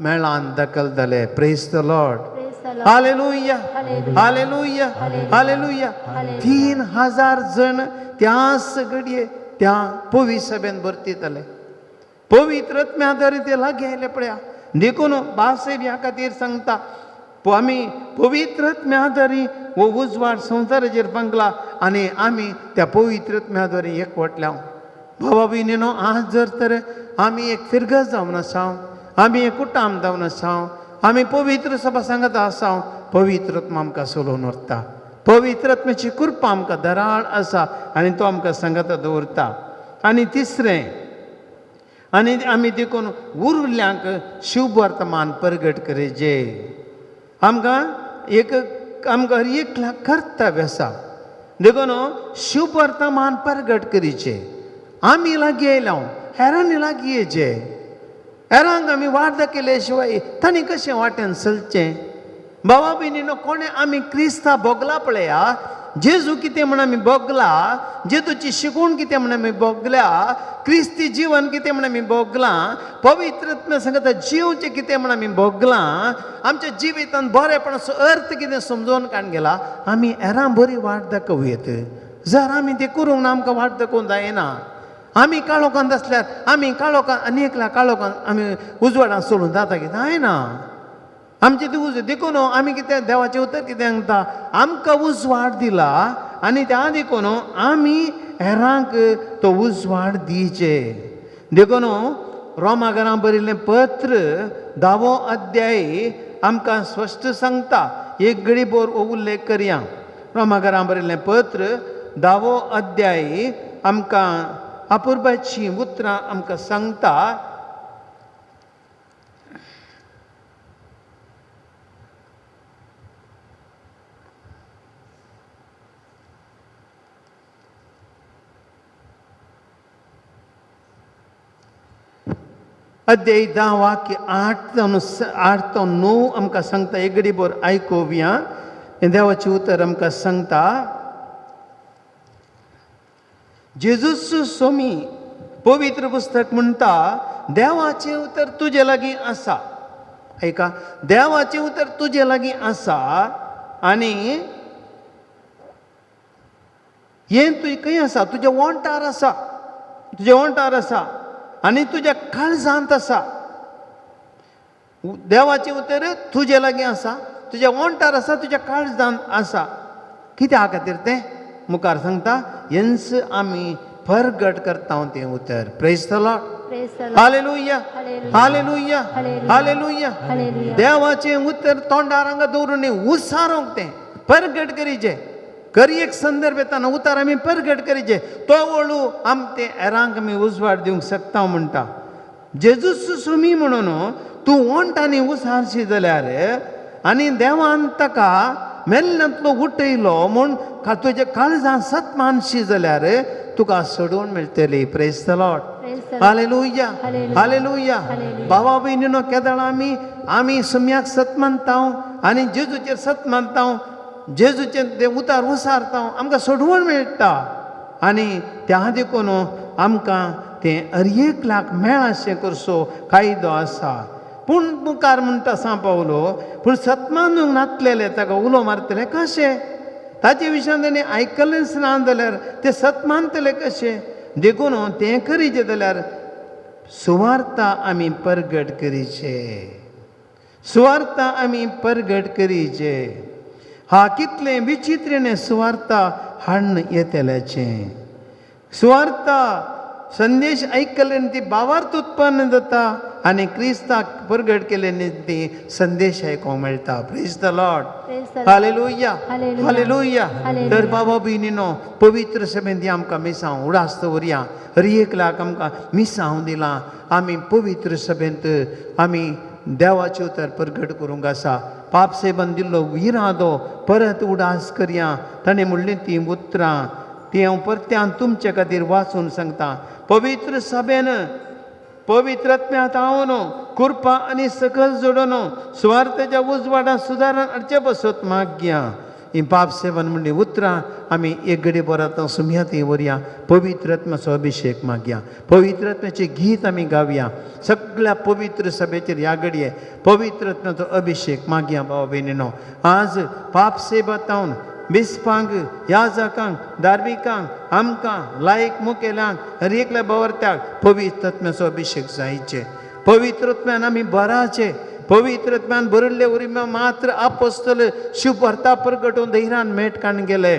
मेळान दखल जाले. Praise the Lord. Hallelujah, hallelujah, hallelujah. 3000 जण त्याच घडये त्या पवित्र सभेन भरती जाले. पवित्र आत्म्या दरी ते लागीं आयले पळया. देखून बासायब ह्या खातीर सांगता आमी पवित्र आत्म्या दरी हो उजवाड संवसाराचेर फांकला आनी आमी त्या पवित्र आत्म्या दरी एकवटल्या. बाबा भयणीनो, आज जर तर आमी एक फिरगज जावन आसा, आमी एक कुटाम जावन आसा, आमी पवित्र सभा सांगत आसा, पवित्र आत्मा आमकां चलोवन व्हरता. पवित्र आत्म्याची कृपा आमकां दराळ आसा आनी तो आमकां सांगत दवरता. आनी तिसरें, आनी आमी देखून उरल्यांक शुभ वर्तमान परगट करीजे. आमकां एक आमकां हर एक कर्तव्य आसा. देखून शुभ वर्तमान परगट करीचे. आमी लागीं आयल्या, हेरांनी लागीं येचे. हेरांक आमी वाट दाखयले शिवाय तांणी कशें वाटेन चलचें? बाबा भयणीनो, कोणें आमी क्रिस्ता भोगला पळया, जेजू कितें म्हण आमी भोगला, जेजूची शिकवण कितें म्हण आमी भोगल्या, क्रिस्ती जिवन कितें म्हण आमी भोगलां, पवित्र आत्म्या सांगता जिवचें कितें म्हण आमी भोगलां, आमच्या जिवितान बरेपणाचो अर्थ कितें समजोवन काडून गेला. आमी हेरां बरी वाट दाखोवयेत. जर आमी तें करूंक ना, आमकां वाट दाखोवंक जायना. आमी काळोखांत आसल्यार आमी काळोखांत आनी एकल्या काळोखांत आमी उजवाडान सोडून जाता कितें जायना. आमचे ती उज देखून आमी कितें देवाचें उतर कितें सांगता, आमकां उजवाड दिला आनी त्या देखून आमी हेरांक तो उजवाड दिवचे. देखून रोमा घरां बरयल्लें पत्र 10वो अध्याय आमकां स्पश्ट सांगता. एक घडी बोर उल्लेख करया. रोमा घरां बरयल्लें पत्र 10वो अध्याय आमकां अपुरबायचीं उतरां आमकां सांगता. अध्याय 10 वाक्य 8 ते 9 आमकां सांगता. एक घडी बोर आयकुया. देवाचें उतर आमकां सांगता, जेजूस सोमी पवित्र पुस्तक म्हणटा, देवाचें उतर तुजे लागीं आसा. आयका, देवाचें उतर तुजे लागीं आसा आनी हें तुजें खंय आसा? तुज्या ओंठार आसा, तुज्या ओंठार आसा आनी तुज्या काळजांत आसा. देवाचें उतर तुजे लागीं आसा, तुज्या ओंठार आसा, तुज्या काळजांत आसा. कित्या खातीर तें मुखार सांगता, हेंच आमी परगट करता तें उतर. Praise the Lord. Hallelujah, hallelujah, hallelujah. देवाचें उतर तोंडार हांगा दवरून उसारोंक तें परगट करीचें. करी एक संदर्भ येताना उतार आमी परगट करीचे, तो वळू आम तें हेरांक आमी उजवाड दिवंक शकता म्हणटा. जेजूस सुमी म्हणून तूं ओंठांनी उसारशी जाल्यार आनी देवान ताका मेल्ल्यांतलो उठयलो म्हूण तुज्या काळजान सत मानशी जाल्यार तुका सोडून मेळटली. Praise the Lord. Hallelujah, hallelujah. बाबा भयणीनो, केदळ आमी आमी सुम्याक सत मानता आनी जेजूचेर सत मानता, जेजूचें तें उतार उसारता, आमकां सोडवण मेळटा आनी त्या देखून आमकां तें हर एक लाख मेळाशें करचो कायदो आसा. पूण मुखार म्हणटा सांव पावलो, पूण सतमानूंक नातलेले ताका उलो मारतले कशें? ताचे विशयान ताणें आयकलेंच ना जाल्यार ते सत मानतले कशें? देखून तें करीचें जाल्यार सुवार्ता आमी परगट करीचे, सुवार्ता आमी परगट करीचे. हा कितलें विचित्रेणे सुवार्ता हाडून येतल्याचें. सुवार्ता संदेश आयकल्यान ती भावार्थ उत्पन्न जाता आनी क्रिस्ताक परगट केल्यान ती संदेश आयकूंक मेळटा. Praise the Lord. Hallelujah, hallelujah. तर बाबा भयणीनो, पवित्र सभेंत ती आमकां मिसांव उडास दवरया. हर एक लाख आमकां मिसांव दिलां. आमी पवित्र सभेंत आमी देवाचें उतर परगट करूंक आसा. पाप सेबन दिल्लो इरादो परत उडास करया. ताणें म्हणलीं तीं उतरां ती हांव परत्यान तुमचे खातीर वाचून सांगता. पवित्र सभेन पवित्र आत्म्यांत हांव कृपा आनी सकल जोडून सुवार्थेच्या उजवाडान सुदारण हाडचे बसत मागया. ही पाप सेवन म्हणली उतरां आमी एक घडी बरात सुमया ती वरया. पवित्र आत्म्याचो अभिशेक मागया. पवित्र आत्म्याचें गीत आमी गावया. सगळ्या पवित्र सभेचेर ह्या घडये पवित्र आत्म्याचो अभिशेक मागया. भाव भयणीनो, आज पाप सेवातावन बिस्पांक, याजकांक, धार्मिकांक, आमकां लायक मुखेल्यांक, हर एकल्या बावरत्याक पवित्र आत्म्याचो अभिशेक जायचे. पवित्र आत्म्यान आमी बराचे. पवित्र आत्म्यान भरिल्ले वरी मात्र आपोस्तल शिवभर्ता परगटून धैर्यान मेट काडून गेले.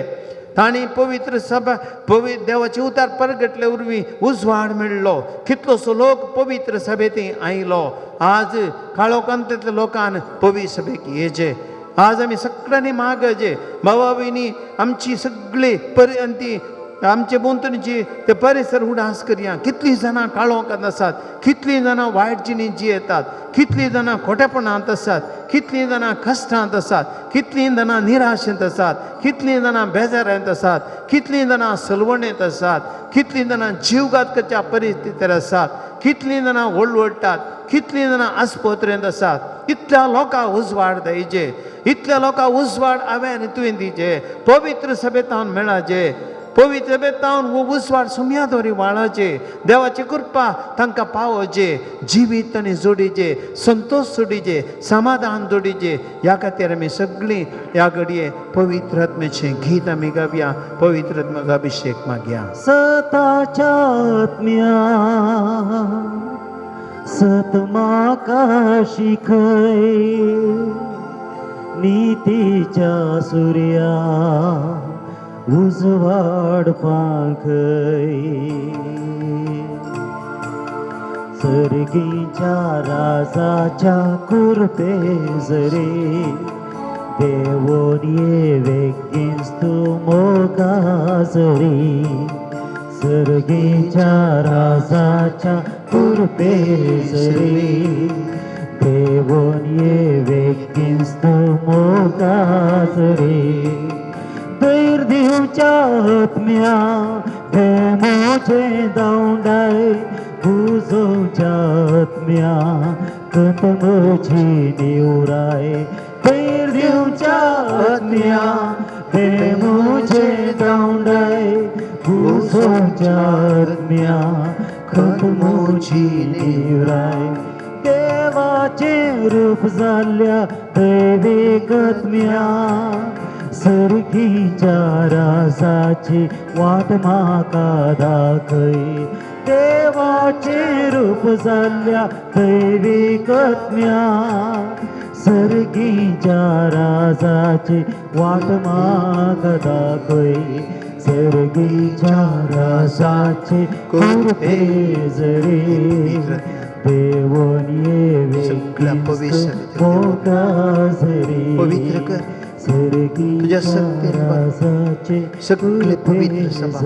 तांणी पवित्र सभा पवित्र देवाचे उतार परगटले वरवीं उजवाड मेळ्ळो. कितलोसो लोक पवित्र सभेंत आयलो. आज काळोखांतल्या लोकान पवित्र सभेक येचे. आज आमी सगळ्यांनी मागचे. बाबा भयणी, आमची सगळी ती आमचे भोंवतणची ते परिसर उडास करया. कितलीं जाणां काळोखांत आसात, कितलीं जाणां वायट जिणें जियेतात, कितलीं जाणां खोटेपणांत आसात, कितलीं जाणां कश्टांत आसात, कितलीं जाणां निराशेंत आसात, कितलीं जाणां बेजारांत आसात, कितलीं जाणां सलवणेंत आसात, कितलीं जाणां जीवघात करच्या परिस्थितीर आसात, कितलीं जाणां वळवळटात, कितलीं जाणां आस्पत्रेंत आसात. इतल्या लोकांक उजवाड दिवचे, इतल्या लोकांक उजवाड हांवें आनी तुवें दिवचे. पवित्र सभेतावन मेळाचे. पवित्र सभेतावन हो उजवाड सुमया दवरी वाळाचे. देवाची कृपा तांकां पावोचे. जिवीत आनी जोडीचे, संतोश जोडीचे, समाधान जोडीचे. ह्या खातीर आमी सगळीं ह्या घडये पवित्र आत्म्याचें गीत आमी गावया. पवित्र आत्म्याचो अभिशेक मागया. सताच्या आत्म्या सत म्हाका शिकय नितीच्या सुर्या उजवाड पांखय सर्गीच्या राजाच्या कृपे जरी देवोन ये वेगींच तूं मोगा जरी सर्गीच्या राजाच्या कृपे जरी देवोन ये वेगींच तूं मोगा जरी धैर दिवच्या आत्म्या भेमोचे दावंडाय बुजोवच्या आत्म्या कंत म्हजी निवराय धैर दिवच्या आत्म्या भेमोचे दावंडाय बुजोवच्या आत्म्या कंत म्हजी निवराय देवाचे रूप जाल्ल्या दैवीक आत्म्या सर्गीच्या राजाची वाट म्हाका दाखय देवाचे रूप जाल्ल्या दैवीक आत्म्या सर्गीच्या राजाची वाट म्हाका दाखय सर्गीच्या राजाची कृपे जरी देवोन ये सगळ्या पवित्र मोगाजरी पवित्र कर. तुझ्या सत्तेन भर. सगळे पवित्र सभा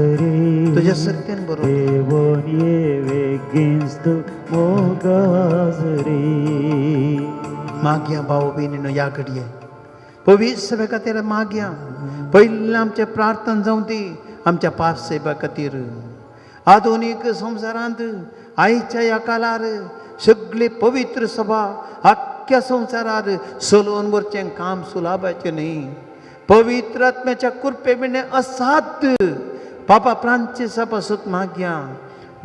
तुझ्या सत्तेन भरून देवोन ये वेगींच तूं मोगाजरी मागया भाव भयणीनो ह्या घडये पवित्र सभे खातीर मागया पयलीं आमचें प्रार्थना जावं दी आमच्या पाप सेवा खातीर. आधुनीक संवसारांत आयच्या ह्या काळार सगळी पवित्र सभा आख्ख्या संवसारार चलोवन व्हरचें काम सुलाभाचें न्ही. पवित्र आत्म्याच्या कृपे विणें असाध्य. पापा फ्रांसिसा पासून मागया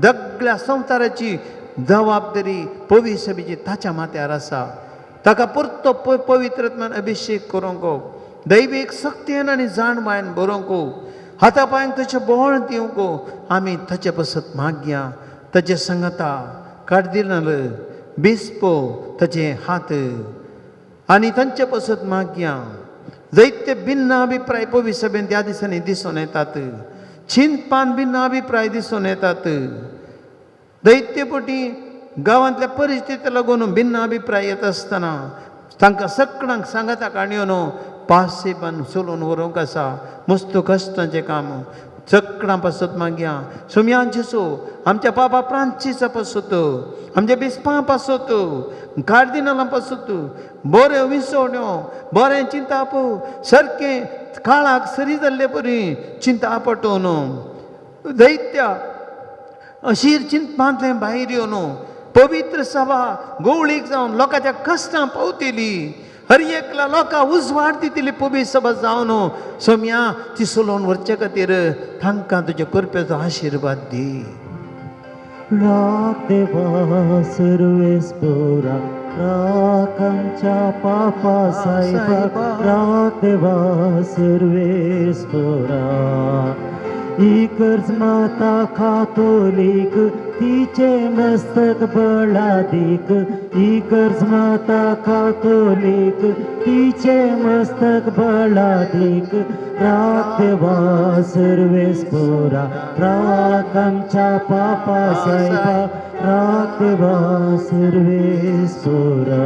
सगळ्या संवसाराची जबाबदारी पवित्र सभेची ताच्या माथ्यार आसा. ताका परतो पवित्र आत्म्यान अभिशेक करूंक दैवीक शक्तीन आनी जाणवायन बरोवंक हाता पांयांक तशें बळ दिवंक आमी ताचे पासत मागया. ताचे संगता कार्दिनाल बिस्पो ताचे हात आनी तांचे पासत मागया. जायते भिन्न अभिप्राय पवित्र सभेन त्या दिसांनी दिसून येतात. चिंतपान भिन्न अभिप्राय दिसून येतात. दैत्यपटी गांवांतल्या परिस्थिती लागून भिन्न अभिप्राय येत आसतना तांकां सगळ्यांक सांगाता काणयो न्हू पासेबान चलोवन व्हरूंक आसा. मस्त कश्टांचें काम सगळ्यां पासत मागया. सुमयान जेजू आमच्या बाबा फ्रांसिसा पासत आमच्या बिस्पां पासत कार्दिनालां पासत बऱ्यो विसवण्यो बरें चिंताप सारकें काळाक सरी जाल्ले परी चिंता पटोवन दैत्य अशीर चिंतपांतलें भायर येवन पवित्र सभा गोवळीक जावन लोकांच्या कश्टां पावतली हर एकल्या लोकां उजवाड दितली पवित्र सभा जावन सोम्या ती चलोवन व्हरचे खातीर तांकां तुज्या कृपेचो आशिर्वाद दी. राख देवा सर्वेस्पोरा राख आमच्या पापा सायबा राख देवा सर्वेस्पोरा. इगर्ज माता कातोलीक तिचे मस्तक बळादीक इगर्ज माता कातोलीक तिचे मस्तक बळादीक राख देवा सर्वेस्पोरा राख आमच्या पापा सायबा राख देवा सर्वेस्पोरा.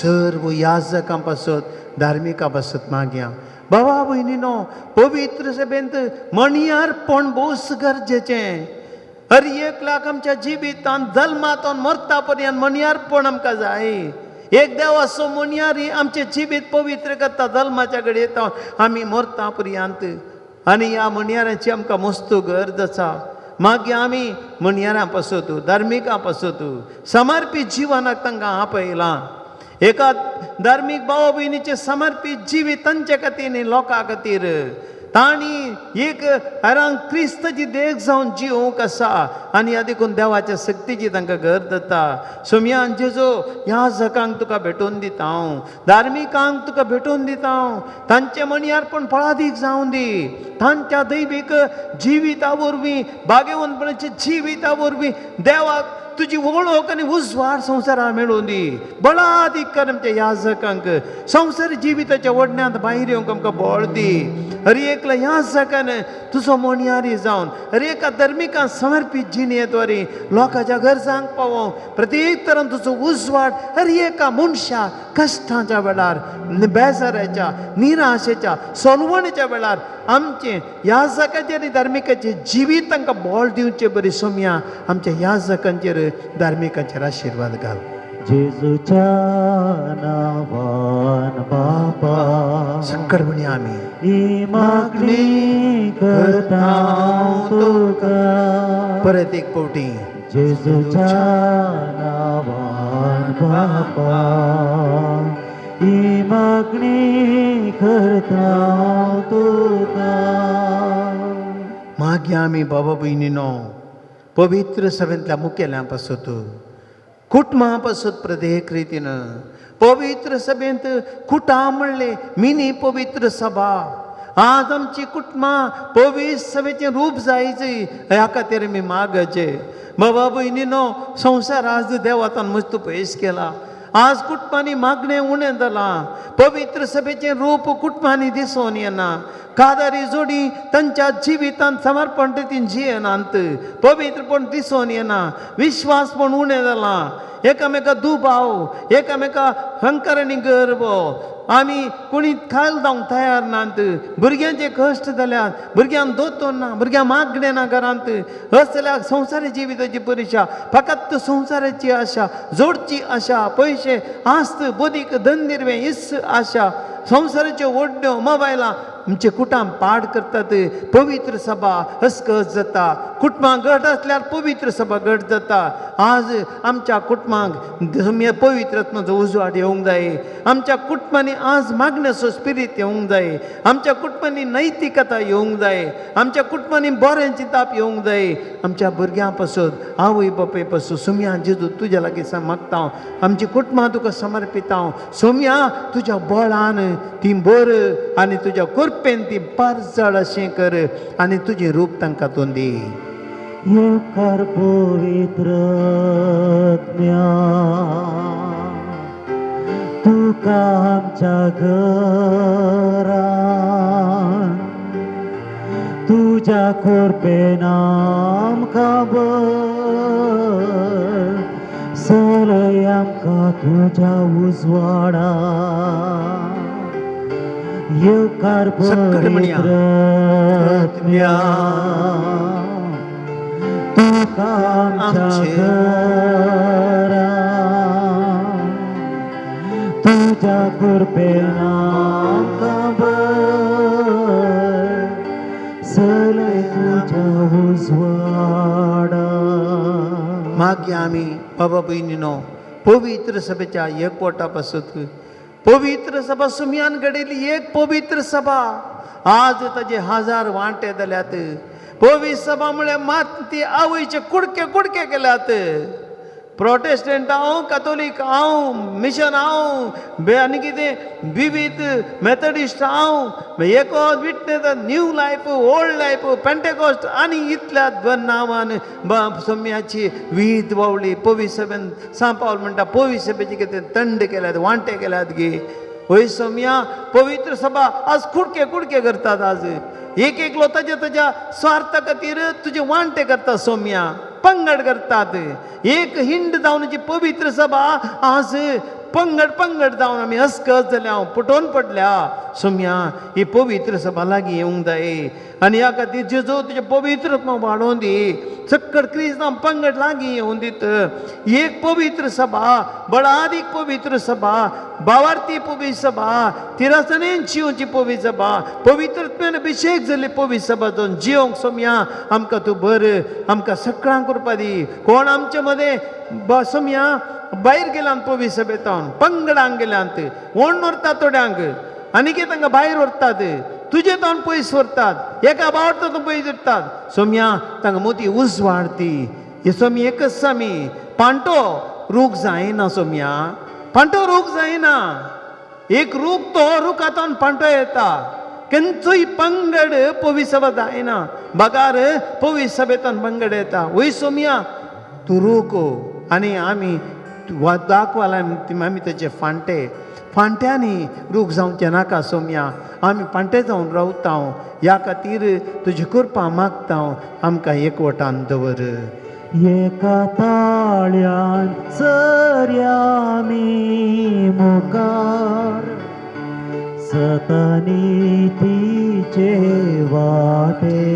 सर्व याजकां पासत धार्मिकां पासत मागया. बाबा भयणीनो पवित्र सभेंत मणयारपण भोवच गरजेचें. हर एक लाख आमच्या जिवितांत जल्मातून मरता पर्यंत मणयारपण आमकां जाय. एक देवाचो मणयारी आमचें जिवीत पवित्र करता जल्माच्या कडेन येता आमी मरता पर्यंत. आनी ह्या मणयाराची आमकां मस्त गरज आसा. मागीर आमी मणयारां पासत धार्मिकां पासत समर्पीत जिवनाक तांकां आपयलां. एका धार्मीक भाव भयणीचें समर्पीत जिवीत तांचे खातीर न्ही लोकां खातीर तांणी एक हरांक क्रिस्ताची देख जावन जिवंक आसा. आनी ह्या देखून देवाच्या शक्तीची तांकां गरज जाता. सोमयान जेजो ह्या जगांक तुका भेटोवन दिता हांव धार्मिकांक तुका भेटोवन दिता हांव. तांचें मणयारपण फळादीक जावं दी. तांच्या दैवीक जिविता वरवीं भाग्यवंतपणाच्या जिविता वरवीं देवाक तुजी वळख आनी उजवाड संवसारा मेळून दी. बळादीक कर आमच्या याजकांक, संवसार जिविताच्या ओडण्यांत भायर येवंक आमकां बळ दी. हर एकल्या याजकान तुजो मोणयारी जावन हर एका धर्मिकान समर्पीत जिणेद्वारे लोकांच्या गरजांक पावोवंक प्रत्येक तरान तुजो उजवाड हर एका मनशा कश्टांच्या वेळार, बेजाराच्या, निराशेच्या, सोलवणेच्या वेळार आमचें याजकाचेर आनी धार्मिकाचें जिवीत तांकां बळ दिवचें बरी सोमया आमच्या याजकांचेर धार्मिकांचेर आशिर्वाद घाल. जेजूच्या नावान बापा सक्कड म्हणया आमी. ही मागणी करता तुका. परत एक फावटी. जेजूच्या नावान बापा ही मागणी करता तुका. मागीर आमी बाबा भयणीनो पवित्र सभेंतल्या मुखेल्यां पासत, कुटुंबा पासत, प्रत्येक रितीन पवित्र सभेंत कुटां म्हणलें मिनी पवित्र सभा. आज आमची कुटुंबां पवित्र सभेचें रूप जायचे ह्या खातीर आमी मागचे. बाबा भयणीनो, संवसार आज देवातान मस्त पयस केला. आज कुटुंबांनी मागणें उणें जालां. पवित्र सभेचें रूप कुटुंबांनी दिसून येना. कादारी जोडी तांच्या जिवितांत समर्पण रितीन जियेनात, पवित्रपण दिसून येना, विश्वासपण उणें जालां, एकामेका दुबाव, एकामेका हंकार आनी गर्व. आमी कोणी खाल जावंक तयार नात. भुरग्यांचे कश्ट जाल्यात, भुरग्यांक दोतोर ना, भुरग्यांक मागणें ना घरांत. असल्या संवसारी जिविताची परिक्षा, फकत संवसाराची आशा, जोडची आशा, पयशे, आस्त, बोदीक, धनदिर्वें, इस्स आशा, संवसाराच्यो ओडण्यो, मोबायलां आमचे कुटां पाड करतात. पवित्र सभा हसकस जाता. कुटुंबां घट आसल्यार पवित्र सभा घट जाता. आज आमच्या कुटुंबांक पवित्र आत्माचो उजवाड येवंक जाय. आमच्या कुटुंबांनी आज मागण्याचो स्पिरीत येवंक जाय. आमच्या कुटुंबांनी नैतिकता येवंक जाय. आमच्या कुटुंबांनी बरें चिंताप येवंक जाय. आमच्या भुरग्यां पासत, आवय बापूय पासत सोमया जेजू तुज्या लागीं मागता हांव. आमची कुटुंबां तुका समर्पिता हांव. सोमया तुज्या बळान ती बर आनी तुज्या कृपेन ती पारजळ अशें कर आनी तुजें रूप तांकां तूं दी. येवकार पवित्र आत्म्या तुका आमच्या घरान, तुज्या कृपेन आमकां भर, चलय आमकां तुज्या उजवाडा. येवकार सक्कड म्हणया. पवित्र आत्म्या तुका आमच्या आमचे घरान, तुज्या कृपेन आमकां भर, चलय तुज्या उजवाडा. मागीर आमी बाबा भयणीनो पवित्र सभेच्या एकवटा पासत, पवित्र सभा सुमयान घडयली एक पवित्र सभा आज ताजे हजार वांटे जाल्यात. पवित्र सभा म्हळ्यार मात ती आवयचे कुडके कुडके केल्यात. प्रोटेस्टंट हांव, कातोलीक हांव, मिशन हांव, आनी कितें विवीध मेथडिस्ट हांव, एकच witness, new life, old life, Pentecost आनी इतल्या नांवान सोम्याची वीद वावली. पवी सभेन सांव पावल म्हणटा पवी सभेचे कितें तंड केल्यात, वांटे केल्यात गे. वय सोम्या, पवित्र सभा आज कुडके कुडके करतात. आज एक एकलो ताज्या ताज्या स्वार्था खातीर तुजे वांटे करता सोम्या, पंगड करतात. एक हिंड जावन जी पवित्र सभा आज पंगड पंगड जावन आमी अस्कस जाल्या, हांव पुटोवन पडल्या. सोम्या ही पवित्र सभा लागीं येवंक जाय आनी ह्या खातीर जेजू तुजें पवित्र वाडोवन दी. सक्कड क्रिस्तांव पंगड लागीं येवन दीत. एक पवित्र सभा, बळादीक पवित्र सभा, भावार्थी पवित्र सभा, तिरासनेन जियोवची पवित्र सभा, पवित्रत्वेन अभिशेक जाल्ली पवित्र सभा जावन जियोंक सोमया आमकां तूं बर आमकां सगळ्यांक कृपा दी. कोण आमचे मदें सोमया भायर गेल्यान पवित्र सभेतावन पंगडांक गेल्यात, ओण व्हरतात थोड्यांक आनी कितें तांकां भायर व्हरतात, तुजे तावन पयस व्हरतात, एका बावडतो तूं पयस व्हरतात. सोमया तांकां मोती उजवाडती हे सोमी एकच आमी पांटो रूख जायना. सोमया पांटो रूख जायना. एक रूख तो रुखांतल्यान पांटो येता. केन्नाय पंगड पवी सभा जायना, बगार पवी सभेंतल्यान पंगड येता. वय सोमया तूं रूख आनी आमी दाखवाला आमी तेजे फांटे फांट्यांनी रूख जावचें नाका सोमया, आमी फांटे जावन रावता। ह्या खातीर तुजी कृपा मागता, आमकां एकवटान दवर। एका ताळ्यान सरयामी मुखार सतनीतीचे वाटे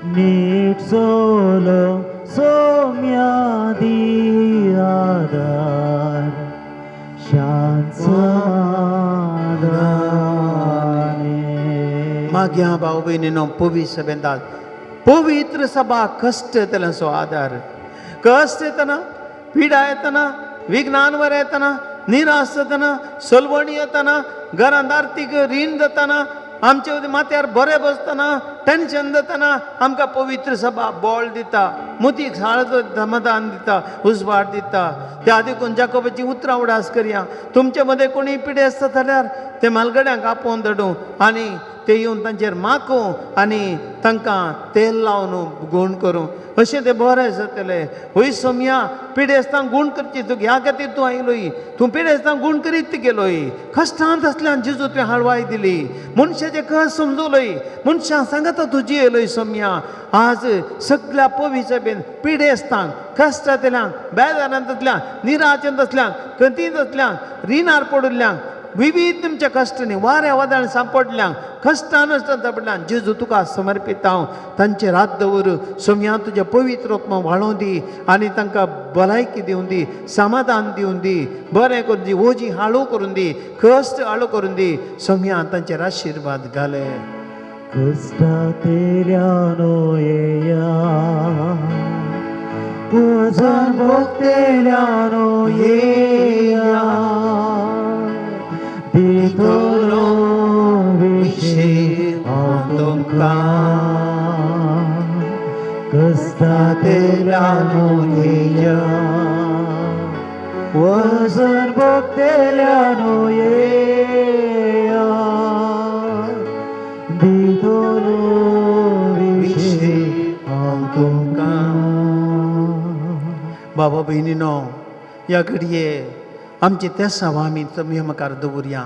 नीट सोलो सोम्या दी आदार शांत समाधाने। मागीर भाव भयणीनो पवित्र सभेंत पवित्र सभा कश्ट येतल्यांचो आदार। कश्ट येतना, पिडा येतना, विघ्नांवर येतना, निराश जातना, सलवणी येतना, घरांत आर्थीक रीण जातना, आमचे माथ्यार बरें बसतना, टेंशन जातना आमकां पवित्र सभा बळ दिता, मुतीक साळ समाधान दिता, उजवाड दिता। त्या देखून जाकोबाची उतरां उडास करया, तुमचे मदें कोणी पिडे आसता जाल्यार ते म्हालगड्यांक आपोवन धाडूं आनी ते येवन तांचेर माकूं आनी तांकां तेल लावन गूण करूं, अशें तें बरें जातलें। हय सोमया, पिडेस्तांक गूण करची तुका ह्या खातीर तूं आयलोय, तूं पिडेस्तांक गूण करीत गेलोय। कश्टांत आसल्यान जेजू तुवें हाळवाय दिली, मनशाचें कस समजलोय, मनशां सांगता तूं जियेलोय सोमया। आज सगळ्या पवित्र बेन पिडेस्तांक, कश्टांतल्यांक, बेजारांत आसल्यांक, निराशेंत आसल्यांक, खंतींत आसल्यांक, रिणार पडिल्ल्यांक, विविध तुमच्या कश्टांनी वाऱ्या वादळान सांपडल्यांक, कश्टान सांपडल्यान जेजू तुका समर्पित हांव। तांचेर हात दवर सोमया, तुज्या पवित्र आत्मा वाळोवं दी आनी तांकां भलायकी दिवं दी, समाधान दिवं दी, बरें करून दी, ओजी हाळू करून दी, कश्ट हाळू करून दी सोमया, तांचेर आशिर्वाद घाले। कश्टांतल्यानो येया, वजन भोगतेल्यानो येया, दितलो विशेष हांव तुमकां। कश्टांतल्यानो येया, वजन भोगतेल्यानो येया, दितलो विशेष हांव तुमकां। बाबा भयणीनो, ह्या घडये आमची तेसांव आमी तुमी मुखार दवरया।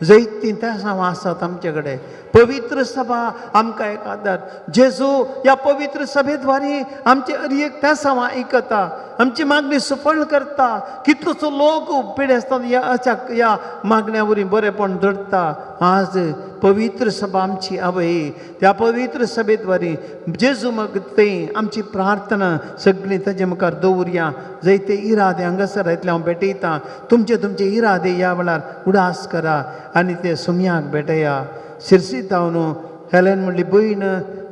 जैतीं तेसांव आसात आमचे कडेन। पवित्र सभा आमकां एक आदार। जेजू ह्या पवित्र सभेद्वारी आमचे हर एक तेसांव आयकता, आमची मागणी सफळ करता। कितलोसो लोक पिडेस्तां ह्या मागण्या वरवीं बरेपण दवरता। आज पवित्र सभा आमची आवय, त्या पवित्र सभेद्वारी जेजू मग ते आमची प्रार्थना सगळी ताजे मुखार दवरया। जैते इरादे हांगासर येतले हांव भेटयता, तुमचे तुमचे इरादे ह्या वेळार उडास करा आनी ते सुमयाक भेटया। शिरसी जावन हेलेन म्हणली भयण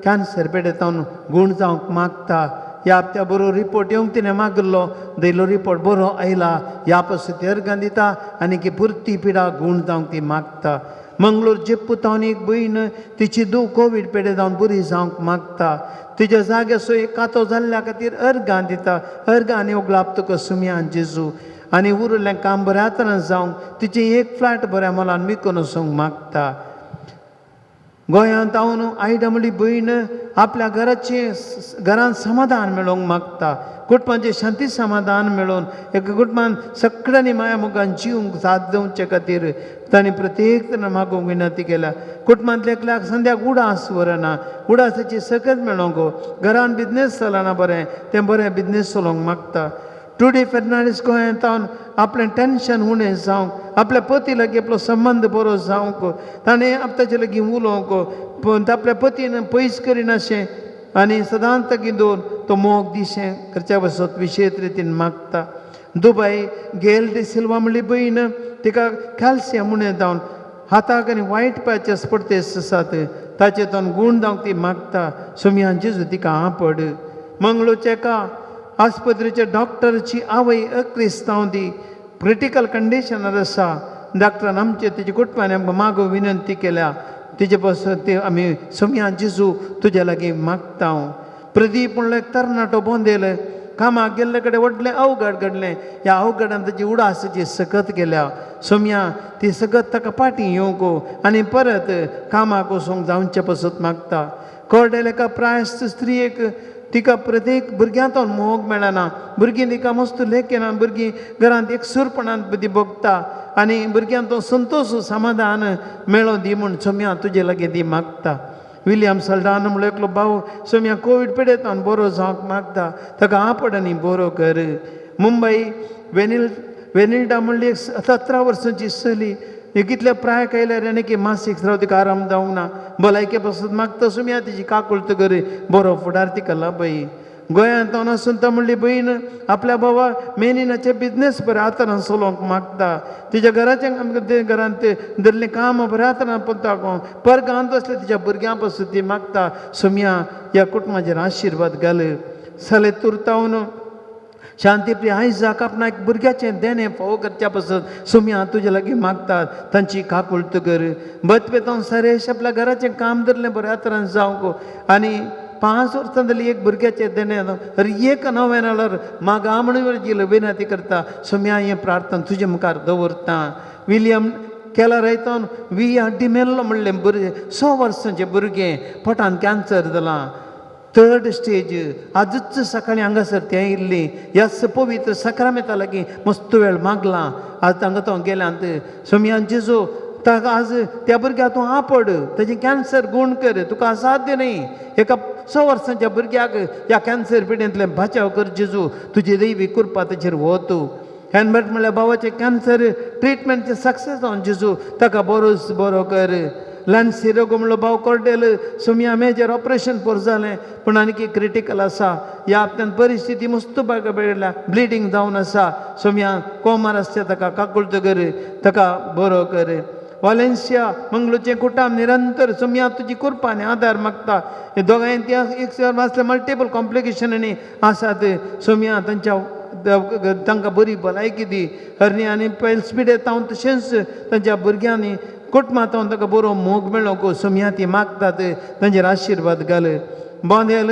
कॅन्सर पेडे जावन गूण जावंक मागता। ह्या त्या बरो रिपोर्ट येवंक तिणें मागिल्लो, दिलो रिपोर्ट बरो आयला, ह्या पासून ती अर्गां दिता आनी की पुरती पिडा गूण जावंक ती मागता। मंगळूर जेप्पू तावन एक भयण तिची धूव कोवीड पेडे जावन बरी जावंक मागता। तिच्या जाग्याचो एक कातो जाल्ल्या खातीर अर्गां दिता, अर्गां आनी उगलाप तुका सुमयान जेजू। आनी उरिल्लें काम बऱ्या तरेन जावंक तिचें एक फ्लॅट बऱ्या मोलान विकून वचूंक मागता। गोंयांत हांव आयडा म्हणली भयण आपल्या घराचें घरांत समाधान मेळोवंक मागता, कुटुंबाचें शांती समाधान मेळोवन एका कुटुंबान सगळ्यांनी माया मोगान जिवंक साथ दिवचे खातीर तांणी प्रत्येक जाण मागूंक विनंती केल्या। कुटुंबांतल्या एकल्याक संध्याक उडास व्हरना, उडासाची सकत मेळोवंक, घरान बिजनेस चलना बरें, तें बरें बिजनेस चलोवंक मागता। टुडे फेर्नांडीस गोंयांत हांव आपलें टेंशन उणें जावंक, आपल्या पती लागीं आपलो संबंद बरो जावंक, ताणें ताचे लागीं उलोवंक, पूण आपल्या पतीन पयस करिनाशें आनी सदांच तागेर दवर तो मोग दिशें करच्या पासत विशेश रितीन मागता। दुबय गेल डी सिल्वा म्हणली भयण तिका कॅल्शियम उणें जावन हाताक आनी वायट पांयचे स्पर्तेस आसात, ताचे तावन गूण जावंक ती मागता। सुमयान जेजू तिका आपड। मंगळूरच्या एका आस्पत्रेच्या डॉक्टरची आवय अक्रिस्तांव दी क्रिटिकल कंडिशनार आसा। डॉक्टरान आमचे तिचे कुटुंबान आमकां मागो विनंती केल्या, तिचे पासून ते आमी सुमयान जेजू तुज्या लागीं मागता। प्रदीप म्हणलो एक तरणाटो बोंदेल कामाक गेल्ले कडेन व्हडलें अवघड घडलें, ह्या अवघडान ताची उडासाची सकत गेल्या। सोमया ती सकत ताका फाटीं येवंक आनी परत कामाक वचूंक जावचे पासत मागता। कोरडेल एका प्रायस्त स्त्रियेक तिका प्रत्येक भुरग्यांतून मोग मेळना, भुरगीं तिका मस्त लेखना, भुरगीं घरांत एक सुरपणान ती भोगता आनी भुरग्यांक तो संतोश समाधान मेळों दी म्हूण सोम्या तुजे लागीं ती मागता. विलियम सल्डान म्हणलो एकलो भाव सोम्या कोवीड पिडेतान बरो जावंक मागता, ताका आपड आनी बरो कर. मुंबय वेनिल्डा म्हणली एक 17 वर्सांची चली, कितल्या प्रायक आयल्यार आनी की मासीक स्राव तिका आराम जावंक ना, भलायके पासून मागता सोम्या तिची काकुळट कर, बरो फुडार तिका लाभय. गोंयांत आसून तो म्हणली भयण आपल्या बाबा मेनिनाचे बिजनेस बऱ्या आतां चलोवंक मागता, तिच्या घराचें घरांत धरलें काम बऱ्या आतां पुताक परगांत आसलें तिच्या भुरग्यां पासून ती मागता सोम्या ह्या कुटुंबाचेर आशिर्वाद घाल. सले तुरतावन शांतीप्रिय आयजाक आपणाक भुरग्याचें देणें फावो करच्या पासून सोम्या तुजे लागीं मागतात, तांची काकुळट कर. बतपेतावन सरेश आपल्या घराचें काम धरलें बऱ्या तरान जावंक आनी 5 वर्सां जाली एक भुरग्याचें देणें अरे एक नवें जाल्यार मागा म्हणून गेलो विनंती करता सोम्या हें प्रार्थना तुजे मुखार दवरता. विलियम केला रायतान वी आर डिमेल्लो म्हणलें भुरगें 6 वर्सांचें भुरगें पोटान कॅन्सर जालां 3rd stage, आजूच सकाळीं हांगासर तें आयिल्लीं ह्याच पवित्र सक्रामेता लागीं मस्त वेळ मागलां आज तांकां तो गेल्यांत सोम्यान जेजू ताका आज त्या भुरग्याक तूं आपड, ताजें कॅन्सर गूण कर, तुका असाध्य न्ही एका 6 वर्सांच्या भुरग्याक ह्या कॅन्सर पिडेंतलें बाचाव कर जेजू, तुजी दैवी कृपा ताचेर वत. हेनबर्ट म्हणल्यार भावाचें कॅन्सर ट्रिटमेंटचें सक्सेस जावन जेजू ताका बरोच बरो कर. लॅन्सी रोगो म्हणलो भाव कोर्डेल सोम्या मेजर ऑपरेशन पोर जालें पूण आनीक क्रिटिकल आसा, ह्या आपल्यान परिस्थिती मस्त बेगडल्या, ब्लिडींग जावन आसा, सोम्या कोमार आसता ताका काकुळट कर, ताका बरो कर. वालेन्सिया मंगळूरचें कुटाम निरंतर सोम्या तुजी कृपा आनी आदार मागता, हे दोगांय त्या एक आसले मल्टिपल कॉम्प्लिकेशनांनी आसात, सोम्या तांच्या तांकां बरी भलायकी दी. हरणी आनी पयस पिडेतावन तशेंच तांच्या भुरग्यांनी कुटुंबांत ताका बरो मोग मेळोंक सोम्या ती मागतात, तांचेर आशिर्वाद घाल. बोंदेल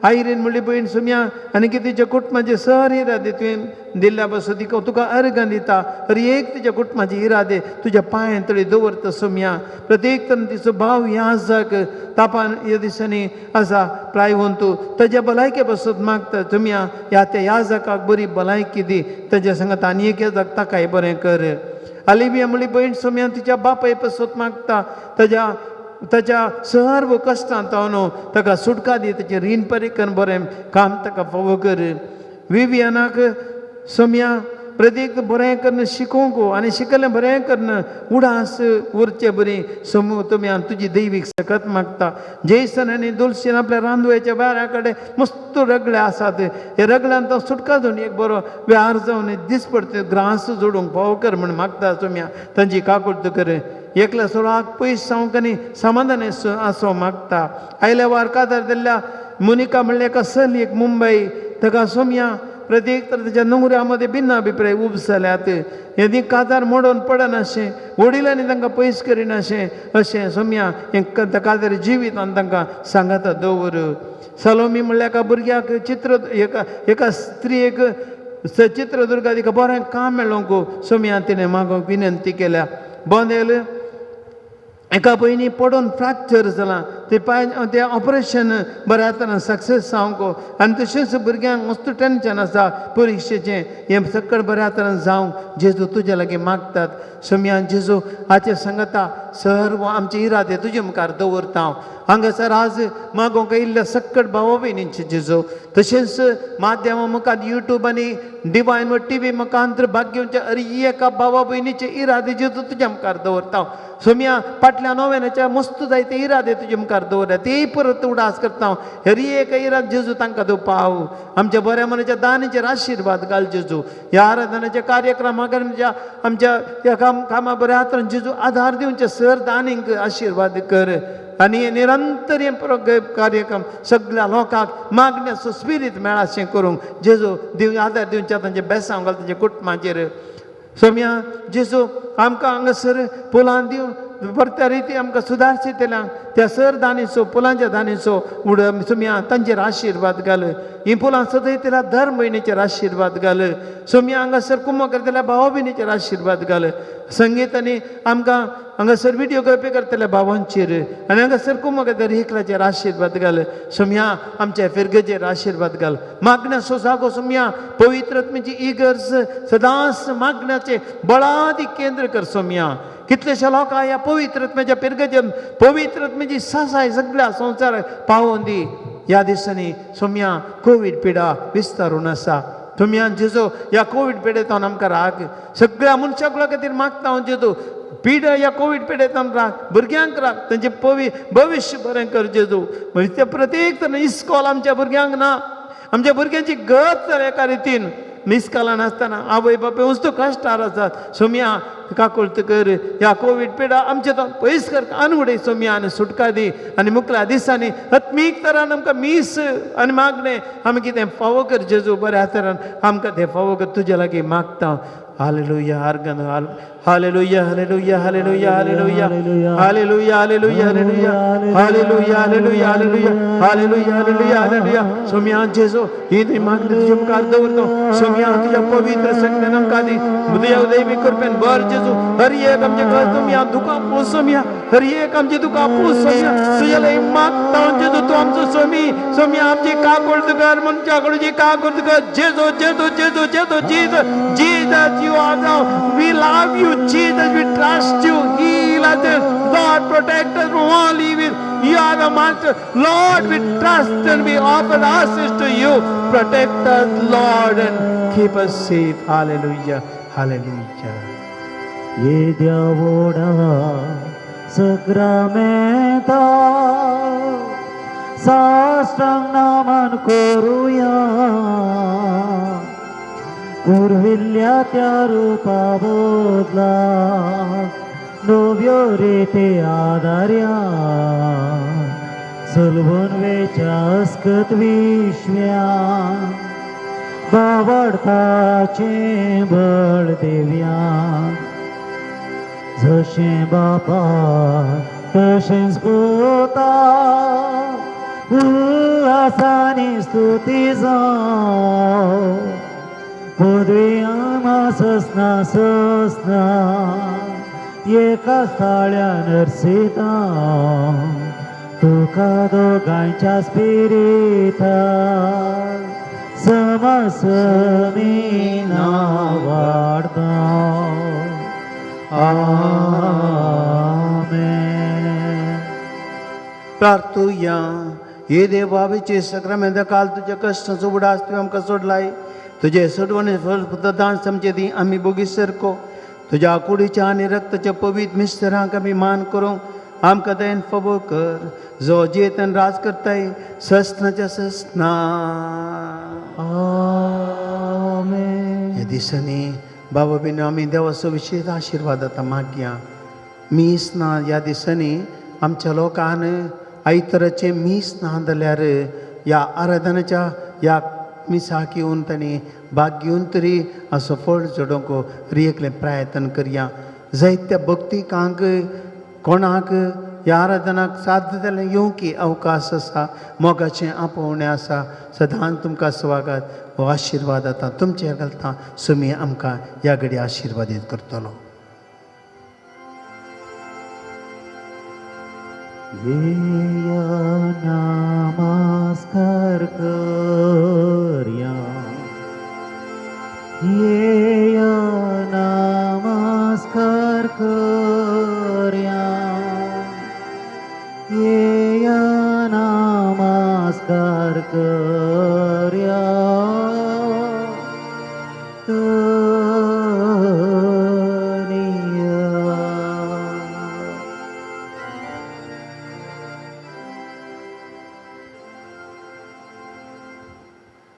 आयरीन म्हणली भयण सोम्या आनी की तिच्या कुटुंबाचे सर इरादे तुवें दिल्ल्या पासून तिका तुका अर्गां दिता, हर एक तिच्या कुटुंबाचे इरादे तुज्या पांयां तळी दवरता सोम्या. प्रत्येक तरेन तिचो भाव ह्या आसाक तापान ह्या दिसांनी आसा प्रायवंत ताज्या भलायके पासून मागता सोम्या ह्या त्या ह्या जाकाक बरी भलायकी दी, ताज्या सांगता आनी एक जाक ताकाय बरें कर. आलिबिया म्हणली भयण सोम्या तिच्या बापाय पासून मागता, ताज्या ताच्या सर्व कश्टांत न्हू ताका सुटका दी, ताचें रीण परिकन बरें काम ताका फावो कर. विवियानाक सोम्या प्रत्येक बरें करून शिकोवंक आनी शिकलें बरें करून उडास उरचे बरी समू तुमी तुजी दैवीक सकत मागता. जैसन आनी दुलसीन आपल्या रांदवेच्या व्यारा कडेन मस्त रगले आसात, हे रगल्यान तो सुटका जावन एक बरो व्यार जावन दीस पडटा ग्रास जोडूंक फावो कर म्हूण मागता सोम्या, तांची काकुळट कर. एकल्या सोळाक पयस जावंक आनी समाधान आसो मागता. आयल्या वार काजार दिल्ल्या मोनिका म्हणल्या एका चलयेक मुंबय ताका सोम्या प्रत्येक तर ताच्या नवऱ्या मदें भिन्न अभिप्राय उब जाल्यात, यदी काजार मोडून पडनाशें वडिलांनी तांकां पयस करिनाशें अशें सोम्या हें काजार जिवितान तांकां सांगाता दवर. सलोमी म्हणल्यार एका भुरग्याक चित्र एका एका स्त्रियेक चित्रदुर्गा तिका बरें काम मेळोवंक सोम्या तिणें मागोवंक विनंती केल्या. बोंदेल एका पयलीं पडून फ्रॅक्चर जालां ते पांय तें ऑपरेशन बऱ्या तरेन सक्सेस जावंक आनी तशेंच भुरग्यांक मस्त टेंशन आसा परिक्षेचें, हें सगळें बऱ्या तरेन जावंक जेजू तुज्या लागीं मागतात. सोम्या जेजू हाचे सांगता सर्व आमचे इरादे तुजे मुखार दवरता हांव. हांगासर आज मागोवंक आयिल्ल्या सक्कट भाव भयणींचे जेजू, तशेंच माध्यमा मुखार युट्यूब आनी डिवायन व टी व्ही मुखांतर भाग घेवच्या हर एका भावा भयणीचे इरादे जेजू तुज्या मुखार दवरता हांव. सोम्या फाटल्या नोवेनाच्या मस्त जायते इरादे तुजे मुखार दवरल्या तेय परत उडास करता हांव. हर एक इराद जेजू तांकां तूं पाव. आमच्या बऱ्या मनाच्या दानीचेर आशिर्वाद घाल जेजू. ह्या आराधनाच्या कार्यक्रमाक आमच्या आमच्या ह्या कामा बऱ्या हातान जेजू आधार दिवचे सर दानींक आशिर्वाद कर आनी निरंतर हें कार्यक्रम सगळ्या लोकांक मागण्याचो स्पिरीत मेळाशें करूंक जेजू दिव आदार दिवच्या तांचे बेसांव घाल तांच्या कुटुंबाचेर. सोम्या जेजू आमकां हांगासर फुलां दिवन परत्या रिती आमकां सुदारचे तेल्या त्या सर दानीचो फुलांच्या दानीचो उड सोम्या तांचेर आशिर्वाद घाल. ही फुलां सजयतल्या दर म्हयन्याचेर आशिर्वाद घाल. सोम्या हांगासर कुमो करतल्या भावा भयणीचेर आशिर्वाद घाल. संगीत आनी आमकां हांगासर विडियोग्राफी करतल्या भावांचेर आनी हांगासर कुमो करतल्या एकल्याचेर आशिर्वाद घाल. सोम्या आमच्या फिरगेचेर आशिर्वाद घाल. मागण्याचो जागो सोम्या पवित्र आत्म्याची इगर्ज सदांच मागण्याचे बळादी केंद्र कर सोम्या. कितलेशे लोकां ह्या पवित्र आत्म्याच्या पिरगेचेर पवित्र आत्म्याची सासाय सगळ्या संवसाराक पावोवन दी. ह्या दिसांनी सोम्या कोवीड पिडा विस्तारून आसा. तुमी जेजो ह्या कोवीड पिडेंतल्यान आमकां राग सगळ्या मनशां खातीर मागता हांव जेजू. पिडा ह्या कोवीड पिडेंतल्यान राग, भुरग्यांक राग, तेंचें भविश्य बरें कर जेजू. ते प्रत्येक तरेन इस्कॉल आमच्या भुरग्यांक ना, आमच्या भुरग्यांची गत जाल्या एका रितीन मिसकालान आसतना आवय बापूय वस्तू कश्टार आसात. सोम्या काकुळत कर ह्या कोवीड पिडा आमचे तो पयस कर आनी उडय सोम्या आनी सुटका दी. आनी मुखल्या दिसांनी आत्मीक तरान आमकां मीस आनी मागणें आमी कितें फावो कर जेजू, बऱ्या तरान आमकां तें फावो कर तुज्या लागीं मागता. Hallelujah organ hallelujah hallelujah hallelujah hallelujah hallelujah hallelujah hallelujah hallelujah hallelujah hallelujah hallelujah hallelujah hallelujah. सोम्या जेजू ही तुजी मागणी तुज्या मुखार दवरतो. सोम्या तुज्या पवित्र शक्तीन आमकां दी, तुज्या दैवी कृपेन भर जेजू. हर एक आमचे घर सोम्या दुकां पूस सोम्या, हर एक आमची दुकां पूस सोम्या. तुज्या लागीं मागता जेजू, तूं आमचो सोमी. सोम्या आमची काकुळट कर, मनशा कडची काकुळट कर जेजू जेजू जेजू जेजू. Jesus Jesus, you are the, we love you Jesus, we trust you. Heal us, Lord, protect us from all evil. You are the master Lord, we trust and we offer ourselves to you. Protect us Lord and keep us safe. Hallelujah hallelujah. येद्या व्हडा सक्रामेंता साश्टांग नमन करुया, पुर्विल्ल्या त्या रुपा बदला नव्यो रिती आदार्या, सलवून वेच्या अस्कत विश्व्या बावडपाचें बळ देव्या, जशें बापा तशेंच पुता उल्हासानी स्तुती जावं, पदवी आमा ससना ससना एका ताळ्या नर्सिता तुका दोगांच्या स्पिरिता समसमीना वाडता. आमेन. प्रार्थुया. हे देवा, सक्रामेंता काल तुज्या कश्टांचो उडास तुवें आमकां सोडलाय. तुजे सोडवणे दान समचे दी आमी बोगी सरको. तुज्या कुडीच्या आनी रक्ताच्या पवित्र मिस्तरांक आमी मान करूंक आमकां दयेन फावो कर, जो जियेतन राज करताय ससनाच्या ससना. आमेन. ह्या दिसांनी बाबा बिन आमी देवाचो विशेश आशिर्वाद आतां मागया. मीस ना ह्या दिसांनी आमच्या लोकान आयतराचें मीस ना जाल्यार ह्या आराधनाच्या ह्या मिसाक येवन तांणी भाग घेवन तरी असो फळ जोडोवंक एकलें प्रयत्न करया. जायत्या भक्तिकांक कोणाक ह्या आराधनाक साध्य जाल्यार येवंकी अवकाश आसा, मोगाचें आपोवणें आसा. सदांच तुमकां स्वागत. हो आशिर्वाद आतां तुमचेर घालता. सुमी आमकां ह्या घडी आशिर्वादीत करतलो. येया नमस्कार करया, येया नमस्कार करया, येया नमस्कार करया.